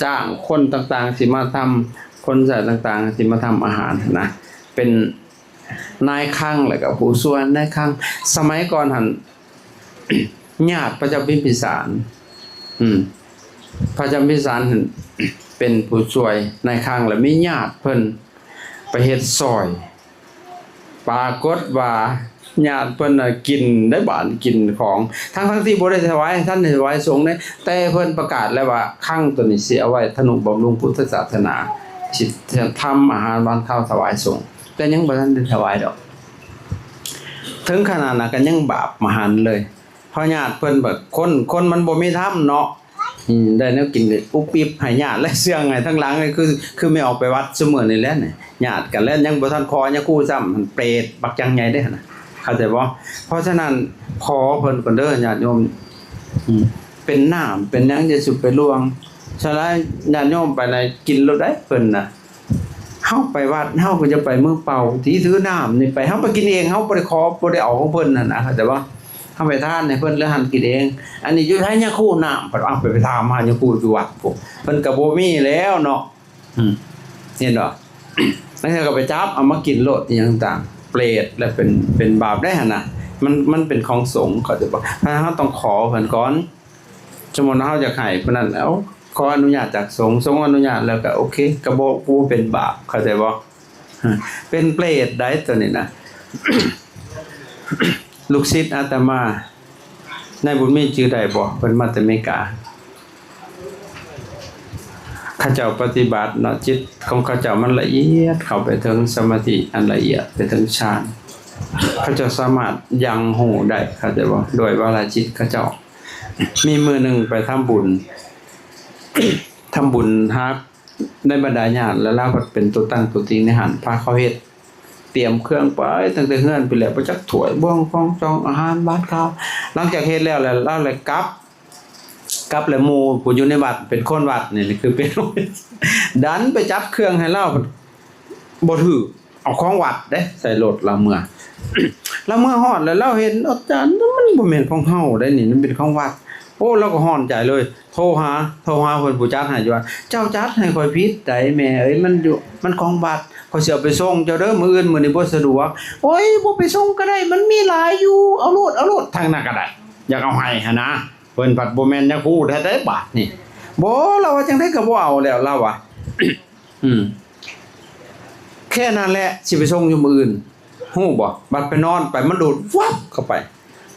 ຈ້າງຄົນຕ່າງໆຊິມາທຳ ຄົນໃຊ້ຕ່າງໆຊິມາທຳອາຫານນະ ເປັນນາຍຄັງ ແລ້ວກໍຜູ້ຊ່ວຍນາຍຄັງ. ສະໄໝກ່ອນຫັ້ນ ຍາດພະເຈົ້າພິມພິສານ ອືມ ພະເຈົ້າພິມພິສານຫັ້ນເປັນຜູ້ຊ່ວຍນາຍຄັງ ແລ້ວມີຍາດເພິ່ນໄປເຮັດຊ່ອຍ ປາກົດວ່າຍາດເພິ່ນນະກິນໄດ້ບາດ ກິນຂອງ ທັງໆທີ່ບໍ່ໄດ້ຖວາຍ ທ່ານໄດ້ຖວາຍສົງເດ້ ແຕ່ເພິ່ນປະກາດແລ້ວວ່າ ຄັງໂຕນີ້ຊິເອົາໄວ້ທະນຸບຳລຸງພຸດທະສາສະໜາ ຊິທຳອາຫານຫວານຄາວຖວາຍສົງ ແຕ່ຍັງບໍ່ທັນໄດ້ຖວາຍດອກ. ເຖິງຂະໜາດນັ້ນກໍຍັງບາບມະຫັນເລີຍ ເພາະຍາດເພິ່ນແບບ ຄົນ ຄົນມັນບໍ່ມີທຳເນາະ ອືມ ໄດ້ແນວກິນອຸບອິບໃຫ້ຍາດ ແລະ ເຊື່ອງໃຫ້ທັງຫຼັງ ຄື ຄືແມ່ອອກໄປວັດຊຸມື້ນີ້ແຫຼະ ຍາດກັນແລ້ວ ຍັງບໍ່ທັນຂໍຍາຄູຊ້ຳ ເປດບັກຢ່າງໃຫຍ່ເດ້ຫັ້ນນະ ເຂົ້າໃຈບໍ່? ເພາະສະນັ້ນ ຂໍເພິ່ນກ່ອນເດີຍາດໂຍມ ອືມ ເປັນນ້ຳເປັນຫຍັງຢ່າສຸໄປລ່ວງ ສ່ວນຫຼາຍຍາດໂຍມໄປນະ ກິນໂລດໄດ໋ເພິ່ນນະ. ເຮົາໄປວັດ ເຮົາກໍຈະໄປມືເປົ່າ ທີ່ຖືນ້ຳນີ້ໄປ ເຮົາໄປກິນເອງ ເຮົາບໍ່ໄດ້ຂໍ ບໍ່ໄດ້ເອົາຂອງເພິ່ນຫັ້ນນະ ເຂົ້າໃຈບໍ່? ເຮົາໄປທານໃຫ້ເພິ່ນ ຫຼື ຫັ້ນກິນເອງ. ອັນນີ້ຢູ່ໃຫ້ຍາຄູນ້ຳ ເພິ່ນເອົາໄປ ໄປຖາມຫາຍາຄູຢູ່ວັດພຸ້ນ ເພິ່ນກໍບໍ່ມີແລ້ວເນາະ ອືມ ເຫັນບໍ່? ລາງເທື່ອກໍໄປຈັບເອົາມາກິນໂລດ ອີ່ຫຍັງຕ່າງໆ ເປດ ແລະ ເປັນ ເປັນບາບໄດ໋ຫັ້ນນະ ມັນ ມັນເປັນຂອງສົງ ເຂົ້າໃຈບໍ່? ເຮົາຕ້ອງຂໍເພິ່ນກ່ອນ. ສົມມຸດວ່າເຮົາຢາກໃຫ້ຜູ້ນັ້ນ ເອົາ ຂໍອະນຸຍາດຈາກສົງ ສົງອະນຸຍາດແລ້ວກໍໂອເຄ ກໍບໍ່ ບໍ່ເປັນບາບ ເຂົ້າໃຈບໍ່? ເປັນເປດໄດ໋ໂຕນີ້ນະ ລູກສິດອາດຕະມາ ນາຍບຸນມີຈື່ໄດ້ບໍ່? ເພິ່ນມາແຕ່ເມກາ ເຂົາເຈົ້າປະຕິບັດເນາະ ຈິດຂອງເຂົາເຈົ້າມັນລະອຽດ ເຂົ້າໄປເຖິງສະມາທິອັນລະອຽດ ໄປເຖິງຊານ ເຂົາເຈົ້າສາມາດຍັງຮູ້ໄດ້ ເຂົ້າໃຈບໍ່? ດ້ວຍວາລະຈິດເຂົາເຈົ້າ. ມີມື້ໜຶ່ງໄປທຳບຸນ ທຳບຸນຫາໃນບັນດາຍາດ ແລ້ວລາວພັດເປັນຕົວຕັ້ງຕົວຕີງໃນຫັ້ນ ພາເຂົາເຮັດ ຕຽມເຄື່ອງໄປຕັ້ງແຕ່ເຮືອນພຸ້ນແຫຼະ ບໍ່ຈັກຖ້ວຍບ່ວງຂອງຈອງອາຫານຫວານຄາວ. ຫຼັງຈາກເຮັດແລ້ວ ແລ້ວລາວເລີຍກັບ ກັບແລ້ວໝູ່ຜູ້ຢູ່ໃນວັດ ເປັນຄົນວັດນີ້ແຫຼະ ຄືເປັນ ດັນໄປຈັບເຄື່ອງໃຫ້ລາວ ບໍ່ຖືກ ເອົາຂອງວັດເດ້ ໃສ່ລົດລາວເມືອ ລາວເມືອຮອດແລ້ວລາວເຫັນ ອາຈານ ມັນບໍ່ແມ່ນຂອງເຮົາໄດ໋ນີ້ ມັນເປັນຂອງວັດ. ໂອ້ ລາວກໍຮ້ອນໃຈເລີຍ ໂທຫາ ໂທຫາເພິ່ນຜູ້ຈັດໃຫ້ຢູ່ວ່າ ເຈົ້າຈັດໃຫ້ຂ້ອຍຜິດໃດແມ່ເອີຍ ມັນຢູ່ ມັນຂອງວັດ ຂ້ອຍຊິເອົາໄປສົ່ງເຈົ້າເດີມື້ອື່ນ ມື້ນີ້ບໍ່ສະດວກ. ໂອ້ຍ ບໍ່ໄປສົ່ງກໍໄດ້ ມັນມີຫຼາຍຢູ່ ເອົາໂລດ ເອົາໂລດ ທາງນັ້ນກໍໄດ້ ຢາກເອົາໃຫ້ຫັ້ນນະ ເພິ່ນພັດບໍ່ແມ່ນຍາຄູແທ້ໆບາດນີ້. ບໍ່ ລາວວ່າຈັ່ງໃດກໍບໍ່ເອົາແລ້ວ ລາວວ່າ ອືມ ແຄ່ນັ້ນແຫຼະ ຊິໄປສົ່ງຢູ່ມື້ອື່ນ ຮູ້ບໍ່? ບັດໄປນອນໄປ ມັນໂດດວັບເຂົ້າໄປ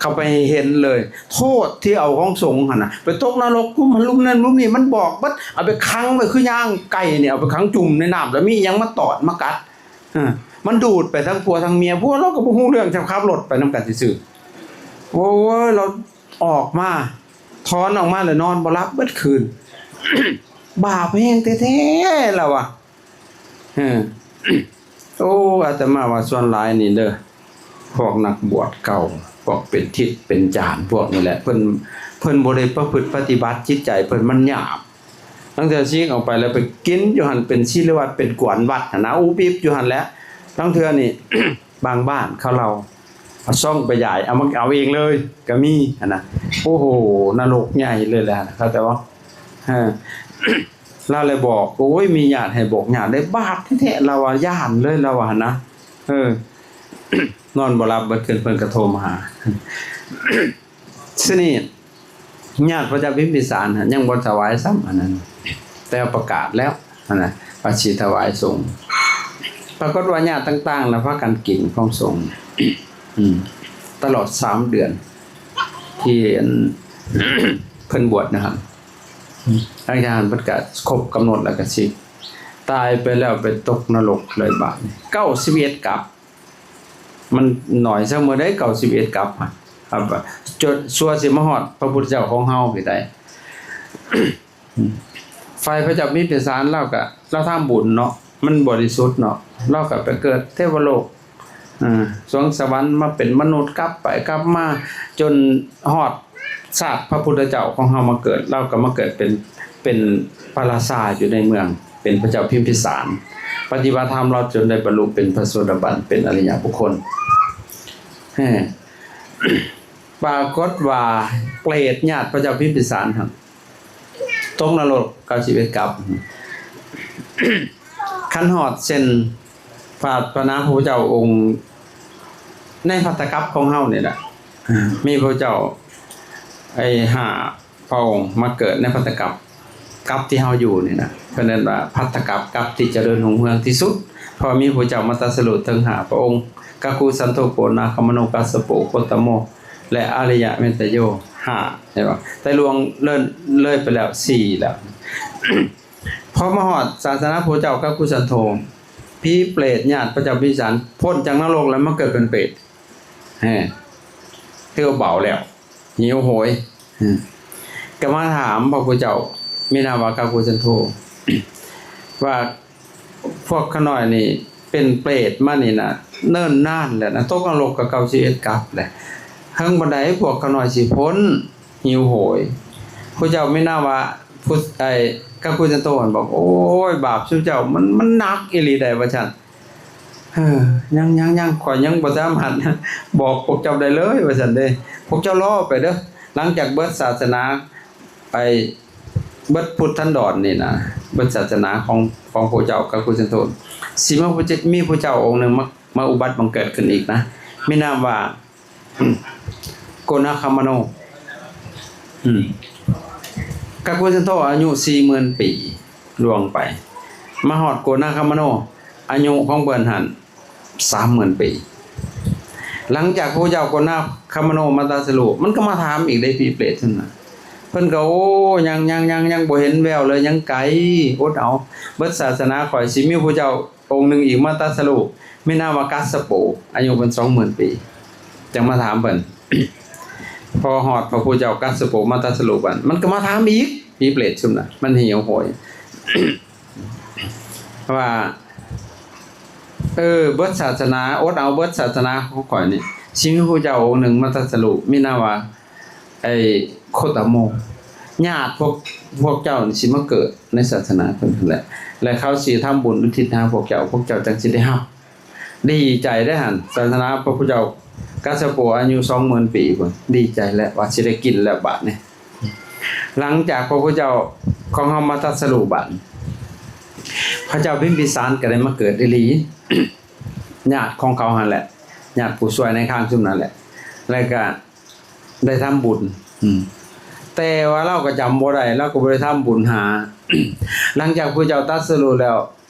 ເຂົ້າໄປເຫັນເລີຍ ໂທດທີ່ເອົາຂອງສົງຫັ້ນນະ ໄປຕົກນະລົກ ຂຸມຫັ້ນ ຂຸມນັ້ນ ຂຸມນີ້ ມັນບອກເບິດ ເອົາໄປຂັງໄວ້ຄືຍ່າງໄກ່ນີ້ ເອົາໄປຂັງຈຸ່ມໃນນ້ຳ ແລ້ວມີຫຍັງມາຕອດມາກັດ. ເອີ ມັນດູດໄປທັງຜົວທັງເມຍ ຜົວລາວກໍບໍ່ຮູ້ເລື່ອງ ຈະຂັບລົດໄປນຳກັນຊື່ໆ. ໂອ້ຍ ລາວອອກມາ ຖອນອອກມາແລ້ວນອນບໍ່ຫຼັບເບິດຄືນ ບາບແຮງແທ້ໆ ລາວວ່າ. ເອີ ໂອ້ ອາດຕະມາວ່າສ່ວນຫຼາຍນີ້ເດີ ພວກນັກບວດເກົ່າ ພວກເປັນທິດເປັນຈານ ພວກນີ້ແຫຼະ ເພິ່ນ ເພິ່ນບໍ່ໄດ້ປະພຶດປະຕິບັດ ຈິດໃຈເພິ່ນມັນຫຍາບ. ລາງເທື່ອສີກອອກໄປແລ້ວໄປກິນຢູ່ຫັ້ນ ເປັນສີລະວັດ ເປັນກວນວັດຫັ້ນນະ ອຸບອິບຢູ່ຫັ້ນແຫຼະ. ລາງເທື່ອນີ້ ບາງບ້ານເຂົາເລົ່າ ເອົາຊອງໄປຢາຍ ເອົາມາເອົາເອງເລີຍກໍມີຫັ້ນນະ. ໂອ້ໂຫ ນະລົກໃຫຍ່ເລີຍແຫຼະ ເຂົ້າໃຈບໍ່? ເອີ ລາວເລີຍບອກ ໂອ້ຍ ມີຍາດໃຫ້ບອກຍາດໄດ້ ບາບແທ້ໆ ລາວວ່າ ຢ້ານເລີຍ ລາວວ່າຫັ້ນນະ. ເອີ ນອນບໍ່ຫຼັບເບິດຄືນ ເພິ່ນກໍໂທມາຫາ. ຊະນີ້ ຍາດພະເຈົ້າພິມພິສານຫັ້ນຍັງບໍ່ຖວາຍຊ້ຳອັນນັ້ນ ແຕ່ປະກາດແລ້ວຫັ້ນນະ ວ່າຊິຖວາຍສົງ. ປາກົດວ່າຍາດຕ່າງໆລະພາກັນກິນຂອງສົງ ອືມ ຕະຫຼອດສາມເດືອນ ທີ່ອັນ ເພິ່ນບວດນະຫັ້ນ. ຫຼັງຈາກນັ້ນເພິ່ນກະຄົບກຳນົດແລ້ວກະຊິຕາຍໄປແລ້ວໄປຕົກນະລົກເລີຍບາດນີ້ ເກົ້າສິບເອັດກັບ. ມັນໜ້ອຍຊະເໝີໃດ ເກົ້າສິບເອັດກັບ ເອົາ ຈົນຊົ່ວຊິມາຮອດພະພຸດທະເຈົ້າຂອງເຮົາພີ້ໃດ. ຝ່າຍພະເຈົ້າພິມພິສານລາວກະ ລາວທຳບຸນເນາະ ມັນບໍລິສຸດເນາະ ລາວກະໄປເກີດເທວະໂລກ ເອີ ສວງສະຫວັນ ມາເປັນມະນຸດ ກັບໄປກັບມາ ຈົນຮອດຊາດພະພຸດທະເຈົ້າຂອງເຮົາມາເກີດ ລາວກໍມາເກີດເປັນ ເປັນພະລາຊາຢູ່ໃນເມືອງ ເປັນພະເຈົ້າພິມພິສານ ປະຕິບັດທຳລາວຈົນໄດ້ບັນລຸເປັນພະໂສດາບັນ ເປັນອະລິຍະບຸກຄົນ. ເອີ ປາກົດວ່າເປດຍາດພະເຈົ້າພິມພິສານຫັ້ນ ຕົກນະລົກເກົ້າສິບເອັດກັບ. ຄັນຮອດເຊັ່ນ ພະ ພະນາງພະພຸດທະເຈົ້າອົງໃນພັດຕະກັບຂອງເຮົານີ້ແຫຼະ ມີພະເຈົ້າໄອ້ຫ້າພະອົງມາເກີດໃນພັດຕະກັບ ກັບທີ່ເຮົາຢູ່ນີ້ນະ ເພິ່ນເອີ້ນວ່າພັດຕະກັບ ກັບທີ່ຈະເລີນຮຸ່ງເຮືອງທີ່ສຸດ ເພາະມີພະເຈົ້າມາຕັດສະຮູ້ເຖິງຫ້າພະອົງ ກັກຂຸສັນໂທ ໂກນາຄະມະໂນ ກັດສະໂປ ໂຄຕະໂມ ແລະ ອາລິຍະເມດຕະໂຍ ຫ້າ ເຫັນບໍ່? ແຕ່ລ່ວງເລີຍ ເລີຍໄປແລ້ວສີ່ແລ້ວ. ພໍມາຮອດສາສະໜາພະເຈົ້າກັກຂຸສັນໂທ ຜີເປດຍາດພະເຈົ້າພິມພິສານພົ້ນຈາກນະລົກແລ້ວມາເກີດເປັນເປດ ແຮ ຖືວ່າເບົາແລ້ວ ຫິວໂຫຍ ກໍມາຖາມພະພຸດທະເຈົ້າ ມີນາມວ່າກັກຂຸສັນໂທ ວ່າ ພວກຂ້ານ້ອຍນີ້ເປັນເປດມານີ້ນະ ເນີນນານແລ້ວນະ ຕົກນະລົກກໍເກົ້າສິບເອັດກັບແລ້ວ ເຖິງປານໃດພວກຂ້ານ້ອຍຊິພົ້ນ ຫິວໂຫຍ. ພະເຈົ້າມີນາມວ່າ ພຸດ ໄອ້ ກັກຂຸສັນໂທຫັ້ນບອກ ໂອ້ຍ ບາບຊຸມເຈົ້າມັນ ມັນໜັກອີ່ຫຼີໃດ໋ ວ່າຊັ້ນ. ເອີ ຍັງ ຍັງ ຍັງ ຂ້ອຍຍັງບໍ່ສາມາດບອກພວກເຈົ້າໄດ້ເລີຍ ວ່າຊັ້ນເດ້. ພວກເຈົ້າລໍໄປເດີ ຫຼັງຈາກເບິດສາສະໜາ ໄອ້ ເບິດພຸດທັນດອນນີ້ນະ ເບິດສາສະໜາຂອງ ຂອງພະເຈົ້າກັກຂຸສັນໂທ ຊິມາ ມີພະເຈົ້າອົງໜຶ່ງມາ ມາອຸບັດບັງເກີດຂຶ້ນອີກນະ ມີນາມວ່າ ໂກນາຄາມະໂນ. ອືມ ກັກຂຸສັນໂທອາຍຸສີ່ໝື່ນປີລ່ວງໄປ ມາຮອດໂກນາຄາມະໂນ ອາຍຸຂອງເພິ່ນຫັ້ນ ສາມໝື່ນປີ. ຫຼັງຈາກພະເຈົ້າໂກນາຄາມະໂນມາຕັດສະຮູ້ ມັນກໍມາຖາມອີກເດ້ ຜີເປດຫັ້ນນະ. ເພິ່ນກໍ ໂອ້ ຍັງ ຍັງ ຍັງ ຍັງບໍ່ເຫັນແວວເລີຍ ຍັງໄກ ອົດເອົາ ເບິດສາສະໜາຂ້ອຍ ຊິມີພະເຈົ້າອົງໜຶ່ງອີກມາຕັດສະຮູ້ ມີນາມວ່າກັດສະໂປ ອາຍຸເພິ່ນສອງໝື່ນປີ ຈັ່ງມາຖາມເພິ່ນ. ພໍຮອດພະພຸດທະເຈົ້າກັດສະໂປມາຕັດສະຮູ້ບັດ ມັນກໍມາຖາມອີກ ຜີເປດຊຸມນັ້ນ ມັນຫິວໂຫຍ. ວ່າ ເອີ ເບິດສາສະໜາ ອົດເອົາເບິດສາສະໜາຂອງຂ້ອຍນີ້ ຊິມີພະເຈົ້າອົງໜຶ່ງມາຕັດສະຮູ້ ມີນາມວ່າ ໄອ້ໂຄຕະໂມ ຍາດພວກ ພວກເຈົ້ານີ້ຊິມາເກີດໃນສາສະໜາເພິ່ນຫັ້ນແຫຼະ ແລະ ເຂົາຊິທຳບຸນອຸທິດຫາພວກເຈົ້າ ພວກເຈົ້າຈັ່ງຊິໄດ້ຮັບ. ດີໃຈເດ້ຫັ້ນ ສາສະໜາພະພຸດທະເຈົ້າກັດສະໂປອາຍຸສອງໝື່ນປີພຸ້ນ ດີໃຈແລ້ວວ່າຊິໄດ້ກິນແລ້ວບາດນີ້. ຫຼັງຈາກພະພຸດທະເຈົ້າຂອງເຮົາມາຕັດສະຮູ້ບັດ ພະເຈົ້າພິມພິສານກໍໄດ້ມາເກີດອີ່ຫຼີ ຍາດຂອງເຂົາຫັ້ນແຫຼະ ຍາດຜູ້ຊ່ວຍນາຍທາງຊຸມນັ້ນແຫຼະ ແລ້ວກໍໄດ້ທຳບຸນ ອືມ ແຕ່ວ່າລາວກໍຈຳບໍ່ໄດ້ ລາວກໍບໍ່ໄດ້ທຳບຸນຫາ. ຫຼັງຈາກພະເຈົ້າຕັດສະຮູ້ແລ້ວ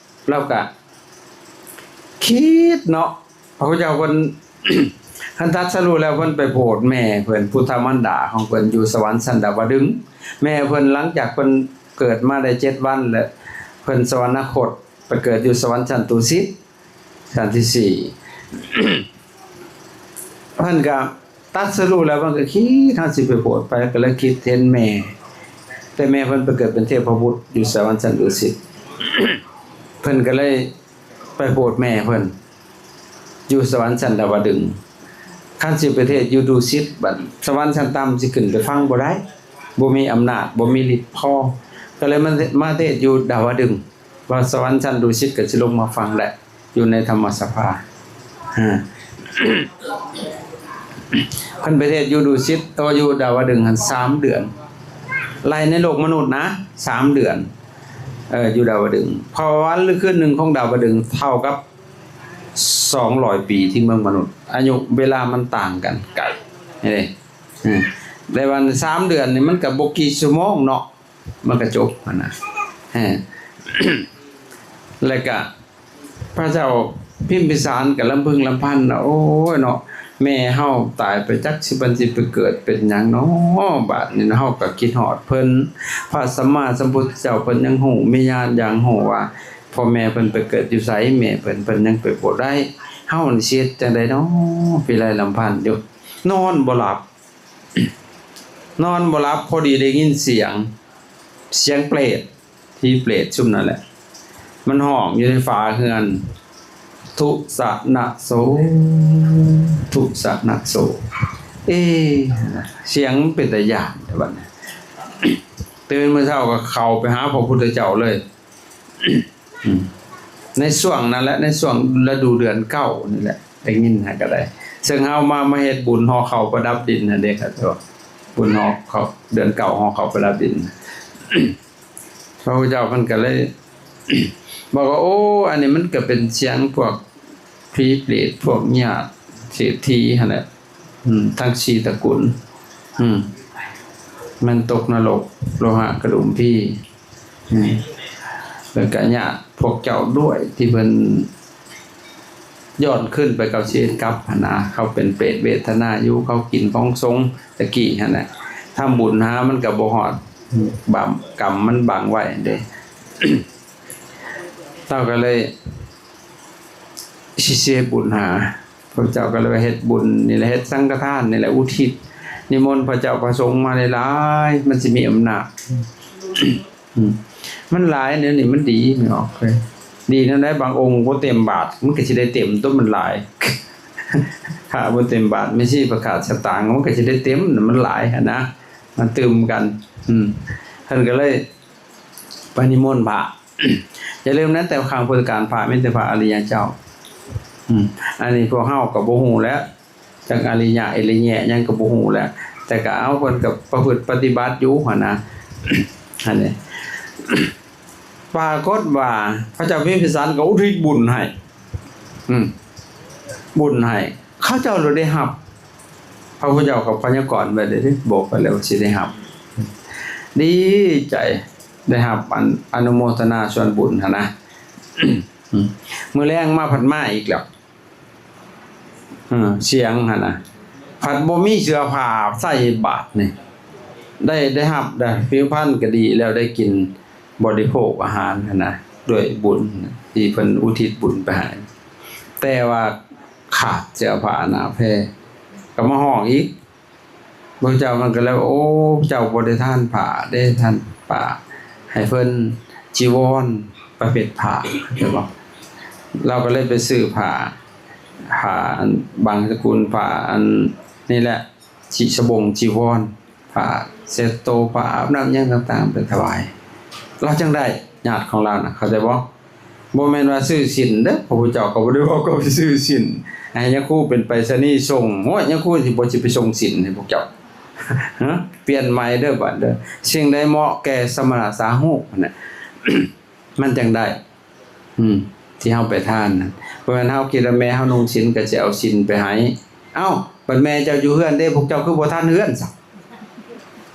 ລາວກະຄິດເນາະ ພະເຈົ້າເພິ່ນ ຄັນຕັດສະຮູ້ແລ້ວ ເພິ່ນໄປໂປດແມ່ເພິ່ນ ພຸດທະມານດາຂອງເພິ່ນຢູ່ສະຫວັນຊັ້ນດາວະດຶງ. ແມ່ເພິ່ນ ຫຼັງຈາກເພິ່ນເກີດມາໄດ້ເຈັດວັນ ແລະ ເພິ່ນສະຫວັນນະຄົດ ໄປເກີດຢູ່ສະຫວັນຊັ້ນຕຸສິດ ຊັ້ນທີສີ່ ເພິ່ນກະ ຕັດສະຮູ້ແລ້ວ ເພິ່ນກໍຄິດ ເຮົາຊິໄປໂປດໃຜ ກໍເລີຍຄິດເຫັນແມ່ ແຕ່ແມ່ເພິ່ນໄປເກີດເປັນເທບພະບຸດຢູ່ສະຫວັນຊັ້ນດຸສິດ ເພິ່ນກໍເລີຍໄປໂປດແມ່ເພິ່ນຢູ່ສະຫວັນຊັ້ນດາວະດຶງ. ຄັນຊິໄປເທດຢູ່ດຸສິດ ບັດສະຫວັນຊັ້ນຕ່ຳຊິຂຶ້ນໄປຟັງບໍ່ໄດ້ ບໍ່ມີອຳນາດ ບໍ່ມີລິດພໍ ກໍເລີຍມາ ມາເທດຢູ່ດາວະດຶງ. ວ່າສະຫວັນຊັ້ນດຸສິດກໍຊິລົງມາຟັງແຫຼະ ຢູ່ໃນທຳມະສະພາ. ເພິ່ນໄປເທດຢູ່ດຸສິດ ໂຕ ຢູ່ດາວະດຶງຫັ້ນສາມເດືອນ ໄລ່ໃນໂລກມະນຸດນະ ສາມເດືອນ ເອີ ຢູ່ດາວະດຶງ ເພາະວ່າວັນຫຼືຄືນໜຶ່ງຂອງດາວະດຶງເທົ່າກັບ ສອງຮ້ອຍປີທີ່ເມືອງມະນຸດ ອາຍຸເວລາມັນຕ່າງກັນໄກ ເຫັນເດ້. ອືມ ແຕ່ວ່າສາມເດືອນນີ້ມັນກໍບໍ່ກີ່ຊົ່ວໂມງເນາະ ມັນກໍຈົບຫັ້ນນະ. ເອີ ແລ້ວກະພະເຈົ້າພິມພິສານກໍລຳພຶງລຳພັນວ່າ ໂອ້ຍເນາະ ແມ່ເຮົາຕາຍໄປ ຈັກຊິ ມັນຊິໄປເກີດເປັນຫຍັງເນາະ ບາດນີ້ເນາະ. ເຮົາກໍຄິດຮອດເພິ່ນ ພະສຳມາສຳພຸດທະເຈົ້າເພິ່ນຍັງຮູ້ ມີຍານຍັງຮູ້ວ່າ ພໍ່ແມ່ເພິ່ນໄປເກີດຢູ່ໃສ ແມ່ເພິ່ນ ເພິ່ນຍັງໄປບໍ່ໄດ້ ເຮົານີ້ຊິເຮັດຈັ່ງໃດເນາະ ພິໄລລຳພັນຢູ່ ນອນບໍ່ຫຼັບ ນອນບໍ່ຫຼັບ. ພໍດີໄດ້ຍິນສຽງ ສຽງເປດ ຜີເປດຊຸມນັ້ນແຫຼະ ມັນຮ້ອງຢູ່ໃນຝາເຮືອນ ທຸສະນະໂສ ທຸສະນະໂສ. ເອ ສຽງມັນເປັນຕາຢ້ານແທ້ບັດນີ້. ຕື່ນມື້ເຊົ້າກໍເຂົ້າໄປຫາພະພຸດທະເຈົ້າເລີຍ. ອືມ ໃນຊ່ວງນັ້ນແຫຼະ ໃນຊ່ວງລະດູເດືອນເກົ້ານີ້ແຫຼະ ໄດ້ຍິນຫັ້ນກໍໄດ້ ເຊິ່ງເຮົາມາ ມາເຮັດບຸນຫໍ່ເຂົ້າປະດັບດິນຫັ້ນເດ້ ຂ້າເຈົ້າ ບຸນຫໍ່ເຂົ້າເດືອນເກົ້າ ຫໍ່ເຂົ້າປະດັບດິນ. ພະພຸດທະເຈົ້າເພິ່ນກໍເລີຍບອກວ່າ ໂອ້ ອັນນີ້ມັນກໍເປັນສຽງພວກຜີເປດ ພວກຍາດເສດຖີຫັ້ນແຫຼະ ອືມ ທັງສີ່ຕະກຸນ ອືມ ມັນຕົກນະລົກໂລຫະກະດຸມພີ ອືມ ແລ້ວກະຍາດພວກເຈົ້າດ້ວຍ ທີ່ເພິ່ນຍ້ອນຄືນໄປກັບຊີວິດກັບຫັ້ນນະ ເຂົາເປັນເປດເວທະນາຢູ່ ເຂົາກິນຂອງສົງແຕ່ກີ້ຫັ້ນນະ ທຳບຸນຫາມັນກໍບໍ່ຮອດ ບາບ ກຳມັນບັງໄວ້ເດ້. ເຮົາກໍເລີຍຊິເສຍບຸນຫາ ພະເຈົ້າກໍເລີຍວ່າເຮັດບຸນນີ້ແຫຼະ ເຮັດສັງຄະທານນີ້ແຫຼະ ອຸທິດ ນິມົນພະເຈົ້າພະສົງມາຫຼາຍໆ ມັນຊິມີອຳນາດ. ອືມ ມັນຫຼາຍແນວນີ້ມັນດີເນາະ ດີແນວໃດ ບາງອົງບໍ່ເຕັມບາດ ມັນກໍຊິໄດ້ເຕັມ ຕົວມັນຫຼາຍ ຖ້າບໍ່ເຕັມບາດ ແມ່ຊີພະຂາດສະຕາງ ມັນກໍຊິໄດ້ເຕັມ ມັນຫຼາຍຫັ້ນນະ ມັນຕື່ມກັນ. ອືມ ເພິ່ນກໍເລີຍໄປນິມົນພະ ຢ່າລືມນະ ແຕ່ຄັ້ງພຸດທະການພະມີແຕ່ພະອະລິຍະເຈົ້າ. ອືມ ອັນນີ້ພວກເຮົາກໍບໍ່ຮູ້ແລ້ວ ຈັກອະລິຍະ ເອລິແຍະ ຫຍັງກໍບໍ່ຮູ້ແຫຼະ ແຕ່ກໍເອົາ ເພິ່ນກໍປະພຶດປະຕິບັດຢູ່ຫັ້ນນະ ຫັ້ນເດ້. ປາກົດວ່າພະເຈົ້າພິມພິສານກໍອຸທິດບຸນໃຫ້ ອືມ ບຸນໃຫ້ ເຂົາເຈົ້າລະໄດ້ຮັບ ພະພຸດທະເຈົ້າກໍພະຍາກອນໄວ້ເດ້ ບອກໄປແລ້ວວ່າຊິໄດ້ຮັບ ດີໃຈ ໄດ້ຮັບອັນອະນຸໂມທະນາສ່ວນບຸນຫັ້ນນະ. ອືມ ມື້ແລງມາພັດມາອີກແລ້ວ ເອີ ສຽງຫັ້ນນະ ພັດບໍ່ມີເສື້ອຜ້າໃສ່ບາດນີ້ ໄດ້ ໄດ້ຮັບໄດ້ຜິວພັນກໍດີແລ້ວ ໄດ້ກິນບໍລິໂພກອາຫານຫັ້ນນະ ດ້ວຍບຸນທີ່ເພິ່ນອຸທິດບຸນໄປໃຫ້ ແຕ່ວ່າຂາດເສື້ອຜ້າໜ້າແພ ກໍມາຮ້ອງອີກ. ພະເຈົ້າມັນກໍເລີຍວ່າ ໂອ້ ເຈົ້າບໍ່ໄດ້ທານຜ້າເດ້ ທ່ານປ້າ ໃຫ້ເພິ່ນຈີວອນປະເພັດຜ້າ ເຫັນບໍ່? ລາວກໍເລີຍໄປຊື້ຜ້າ ຜ້າອັນບັງສະກຸນ ຜ້າອັນນີ້ແຫຼະ ຊິສະບົງຈີວອນ ຜ້າເຊັດໂຕ ຜ້າອາບນ້ຳຫຍັງຕ່າງໆ ໄປຖວາຍ ລາວຈັ່ງໄດ້ ຍາດຂອງລາວນະ ເຂົ້າໃຈບໍ່? ບໍ່ແມ່ນວ່າຊື້ສິນເດີ້ ພະພຸດທະເຈົ້າກໍບໍ່ໄດ້ບອກວ່າໄປຊື້ສິນ ໃຫ້ຍາຄູເປັນໄປສະນີສົ່ງ. ໂອ້ຍ ຍາຄູຊິບໍ່ ຊິໄປສົ່ງສິນໃຫ້ພວກເຈົ້າ ຮະ? ປ່ຽນໃໝ່ເດີ້ບາດເດີ້ ສິ່ງໃດເໝາະແກ່ສະມະນະສາວກຫັ້ນນະ ມັນຈັ່ງໄດ້ ອືມ ທີ່ເຮົາໄປທານນັ້ນ ບໍ່ແມ່ນເຮົາຄິດວ່າແມ່ເຮົານຸ່ງສິນກໍຊິເອົາສິນໄປໃຫ້. ເອົ້າ ບັດແມ່ເຈົ້າຢູ່ເຮືອນເດ້ ພວກເຈົ້າຄືບໍ່ທານເຮືອນຊະ?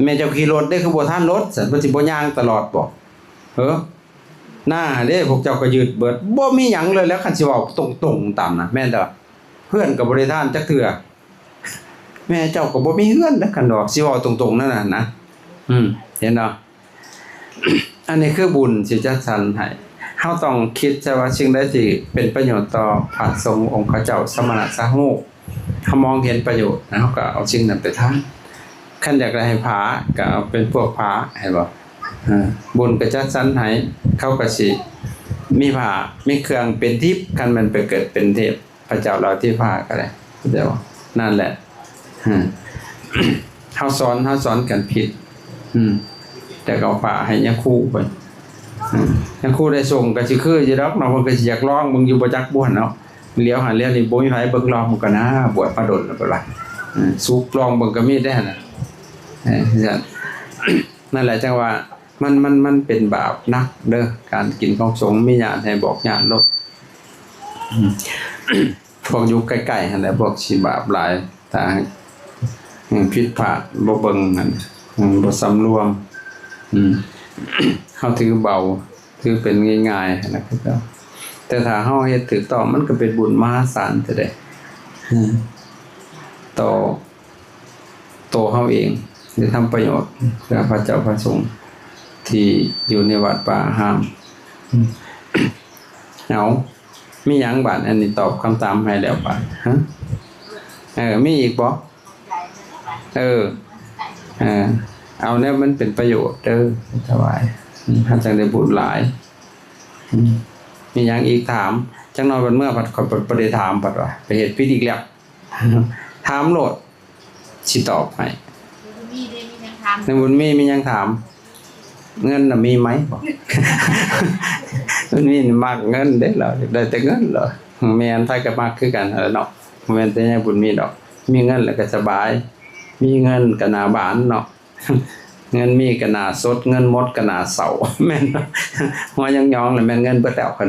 ແມ່ເຈົ້າຂີ່ລົດເດ້ ຄືບໍ່ທານລົດຊະ? ເພິ່ນຊິບໍ່ຍ່າງຕະຫຼອດບໍ? ເອີ ໜ້າເດ້ ພວກເຈົ້າກໍຍຶດເບິດ ບໍ່ມີຫຍັງເລີຍແລ້ວ ຄັນຊິເວົ້າຕົງໆຕາມນະ ແມ່ນແຕ່ວ່າເຮືອນກໍບໍ່ໄດ້ທານຈັກເທື່ອ ແມ່ເຈົ້າກໍບໍ່ມີເຮືອນນະ ຄັນວ່າຊິເວົ້າຕົງໆນັ້ນນະ ອືມ ເຫັນບໍ່? ອັນນີ້ຄືບຸນທີ່ຈັດສັນໃຫ້ ເຮົາຕ້ອງຄິດຊະວ່າສິ່ງໃດທີ່ເປັນປະໂຫຍດຕໍ່ພະສົງອົງຄະເຈົ້າ ສະມະນະສາວກ ເຮົາມອງເຫັນປະໂຫຍດ ເຮົາກໍເອົາສິ່ງນັ້ນໄປທານ. ຄັນຢາກໄດ້ໃຫ້ພະ ກໍເອົາເປັນພວກພະ ເຫັນບໍ່? ເອີ ບຸນກໍຈັດສັນໃຫ້ ເຂົາກໍຊິມີພະ ມີເຄື່ອງເປັນທິບ ຄັນແມ່ນໄປເກີດເປັນເທບ ພະເຈົ້າລາວເທວາກໍໄດ້ ເຈົ້າ ນັ້ນແຫຼະ ເຮົາສອນ ເຮົາສອນກັນຜິດ ອືມ ແຕ່ກໍຝາກໃຫ້ຍາຄູເພິ່ນ ອືມ ຍາຄູໄດ້ສົ່ງກໍຊິຄືຢູ່ດອກເນາະ ເພິ່ນກໍຊິຢາກລອງເບິ່ງຢູ່ ບໍ່ຈັກ ບໍ່ເນາະ ຫຼຽວຫັ້ນຫຼຽວນີ້ ບໍ່ມີໃຜເບິ່ງລອງເບິ່ງກໍນາ ບວດມາດົນແລ້ວ ເພິ່ນວ່າ ອືມ ສຸກລອງເບິ່ງກໍມີໄດ້ຫັ້ນນະ ເອີ ຈັ່ງຊັ້ນ ນັ້ນແຫຼະ ຈັ່ງວ່າ ມັນ ມັນ ມັນເປັນບາບໜັກເດີ້ ການກິນຂອງສົງ ມີຍາດໃຫ້ບອກຍາດໂລດ ອືມ ພວກຢູ່ໃກ້ໆຫັ້ນແຫຼະ ພວກຊິບາບຫຼາຍ ຖ້າ ເອີ ຜິດພາດ ບໍ່ເບິ່ງຫັ້ນ ເອີ ບໍ່ສຳລວມ ອືມ ເຮົາຖືເບົາ ຖືເປັນງ່າຍໆ ຫັ້ນນະ ແຕ່ຖ້າເຮົາເຮັດຖືກຕ້ອງ ມັນກໍເປັນບຸນມະຫາສານແທ້ເດ້ ເອີ ຕໍ່ ໂຕເຮົາເອງ ໄດ້ທຳປະໂຫຍດເພື່ອພະເຈົ້າພະສົງທີ່ຢູ່ໃນວັດວາອາຮາມ. ເອົາ ມີຫຍັງບາດ ອັນນີ້ຕອບຄຳຖາມໃຫ້ແລ້ວບາດ ຮະ ເອີ ມີອີກບໍ່? ເອີ ເອີ ເອົາແນວມັນເປັນປະໂຫຍດເດີ ຖວາຍ ເຮົາຈັ່ງໄດ້ບຸນຫຼາຍ. ມີຫຍັງອີກຖາມ? ຈັກໜ່ອຍເພິ່ນເມືອພັດ ຂ້ອຍບໍ່ໄດ້ຖາມ ພັດວ່າໄປເຮັດຜິດອີກແລ້ວ. ຖາມໂລດ ຊິຕອບໃຫ້. ແມ່ບຸນມີ ມີຫຍັງຖາມ? ເງິນນະມີໄໝ? ບຸນມີມັກເງິນເດ້ລາວ ຢາກໄດ້ແຕ່ເງິນລາວ. ແມ່ນ ໃຜກໍມັກຄືກັນຫັ້ນແຫຼະເນາະ ບໍ່ແມ່ນແຕ່ຍາຍບຸນມີດອກ. ມີເງິນແລ້ວກໍສະບາຍ ມີເງິນກໍໜ້າບານເນາະ. ເງິນມີກໍໜ້າສົດ ເງິນໝົດກໍໜ້າເສົ້າ ແມ່ນ ຫົວຫຍອງໆ ແລ້ວແມ່ນເງິນເບິດແລ້ວ ຄັນ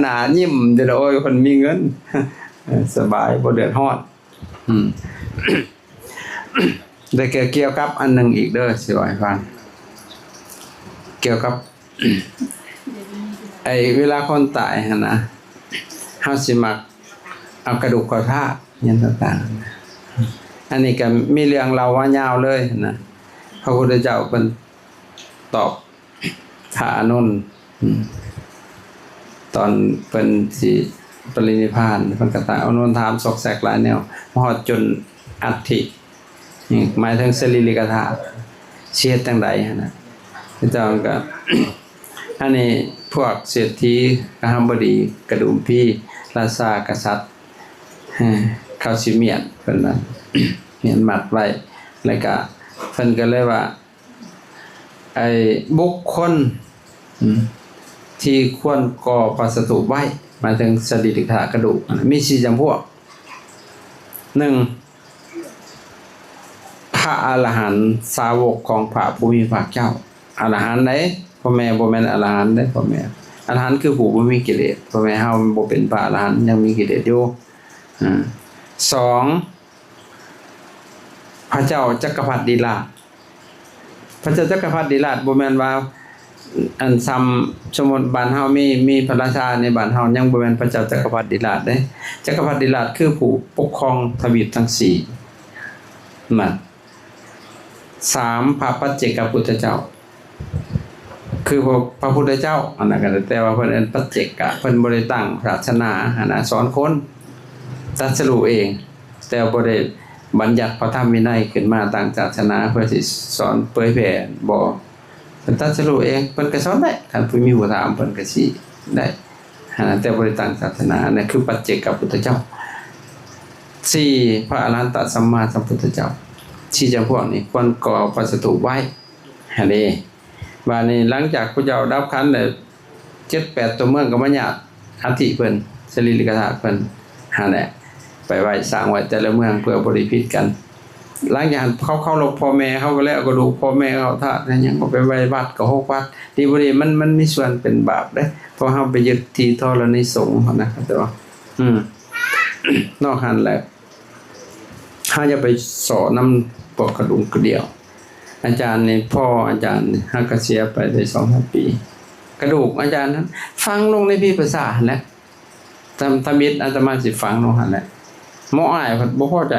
ໜ້າຍິ້ມຢູ່ແລ້ວ ໂອ້ຍ ຄົນມີເງິນ ເອີ ສະບາຍ ບໍ່ເດືອດຮ້ອນ. ອືມ ແລ້ວກໍກ່ຽວກັບອັນໜຶ່ງອີກເດີ ຊິເວົ້າໃຫ້ຟັງ ກ່ຽວກັບ ໄອ້ເວລາຄົນຕາຍຫັ້ນນະ ເຮົາຊິມັກເອົາກະດູກເຂົ້າທາດ ຫຍັງຕ່າງໆ ອັນນີ້ກໍມີເລື່ອງເລົ່າມາຍາວເລີຍນະ. ພະພຸດທະເຈົ້າເພິ່ນຕອບພະອານົນ ອືມ ຕອນເພິ່ນຊິປະລິນິບພານ ເພິ່ນກໍຖາມ ອານົນຖາມຊອກແຊກຫຼາຍແນວ ມາຮອດຈົນອັດຖິ ນີ້ໝາຍເຖິງສະລີລິກະທາດ ຊິເຮັດຈັ່ງໃດຫັ້ນນະ. ພະເຈົ້າກໍ ອັນນີ້ພວກເສດຖີ ກະຫະບໍດີ ກະດຸມພີ ລາຊາ ກະສັດ ເອີ ເຂົາຊິມ້ຽນ ເພິ່ນວ່າມ້ຽນມັດໄວ້ ແລ້ວກະເພິ່ນກໍເລີຍວ່າ ໄອ້ບຸກຄົນ ອືມ ທີ່ຄວນກໍ່ພະສະຖູບໄວ້ ໝາຍເຖິງສະລີລິກະທາດກະດູກ ມີສີ່ຈຳພວກ. ໜຶ່ງ ພະອະລະຫັນສາວົກຂອງພະຜູ້ມີພະພາກເຈົ້າ. ອະລະຫັນໃດ໋ ພໍ່ແມ່ ບໍ່ແມ່ນອະລະຫັນເດ້ພໍ່ແມ່. ອະລະຫັນຄືຜູ້ບໍ່ມີກິເລດ. ພໍ່ແມ່ເຮົາບໍ່ເປັນພະອະລະຫັນ ຍັງມີກິເລດຢູ່. ອາ ສອງ ພະເຈົ້າຈັກກະພັດດິລາດ. ພະເຈົ້າຈັກກະພັດດິລາດ ບໍ່ແມ່ນວ່າ ອັນ ຊ່ຳສົມມຸດບ້ານເຮົາມີ ມີພະລາຊາໃນບ້ານເຮົາ ຍັງບໍ່ແມ່ນພະເຈົ້າຈັກກະພັດດິລາດເດ້. ຈັກກະພັດດິລາດຄືຜູ້ປົກຄອງທະວີບທັງສີ່ນັ້ນ. ສາມ ພະປັດເຈກະພຸດທະເຈົ້າ ຄືພະ ພະພຸດທະເຈົ້າ ອັນນັ້ນກໍ ແຕ່ວ່າເພິ່ນເອີ້ນປັດເຈກະ ເພິ່ນບໍ່ໄດ້ຕັ້ງສາສະໜາຫັ້ນນະ ສອນຄົນ ຕັດສະຮູ້ເອງ ແຕ່ບໍ່ໄດ້ບັນຍັດພະທຳວິໄນຂຶ້ນມາຕັ້ງສາສະໜາເພື່ອຊິສອນເຜີຍແຜ່ ບໍ່ ເພິ່ນຕັດສະຮູ້ເອງ ເພິ່ນກໍສອນໄດ້ ຄັນຜູ້ມີຜູ້ຖາມເພິ່ນກໍຊິໄດ້ ຫັ້ນນະ ແຕ່ບໍ່ໄດ້ຕັ້ງສາສະໜາ. ອັນນັ້ນຄືປັດເຈກະພຸດທະເຈົ້າ. ສີ່ ພະອະລະຫັນຕະສຳມາສຳພຸດທະເຈົ້າ ສີ່ຈຳພວກນີ້ຄວນກໍ່ພະສະຖູບໄວ້ຫັ້ນເດ. ບາດນີ້ຫຼັງຈາກພະເຈົ້າດັບຂັນແລ້ວ ເຈັດແປດຕົວເມືອງກໍມາຍາດອັດຖິເພິ່ນ ສະລີລິກະທາດເພິ່ນຫັ້ນແຫຼະ ໄປໄວ້ ສ້າງໄວ້ແຕ່ລະເມືອງເພື່ອບໍ່ໄດ້ຜິດກັນ. ຫຼັງຈາກນັ້ນເຂົາເຄົາລົບພໍ່ແມ່ ເຂົາກໍເລີຍເອົາກະດູກພໍ່ແມ່ເຂົ້າທາດ ຫຍັງກໍໄປໄວ້ວັດກໍຫົກວັດ ດີບໍ່ດີ ມັນ ມັນມີສ່ວນເປັນບາບເດ້ ເພາະເຮົາໄປຍຶດທີ່ທໍລະນີສົງຫັ້ນນະ ເຂົ້າໃຈບໍ່? ອືມ ນອກຫັ້ນແຫຼະ ເຮົາຢ່າໄປສໍ້ນຳພວກກະດຸມກະດຽວ. ອາຈານນີ້ ພໍ່ອາຈານຮັກກະເສຍໄປໄດ້ສອງສາມປີ ກະດູກອາຈານຫັ້ນຝັງລົງໃນພີປະສາດຫັ້ນແຫຼະ ທຳ ທຳອິດອາດຕະມາຊິຝັງລົງຫັ້ນແຫຼະ. ໝໍອ້າຍເພິ່ນບໍ່ພໍໃຈ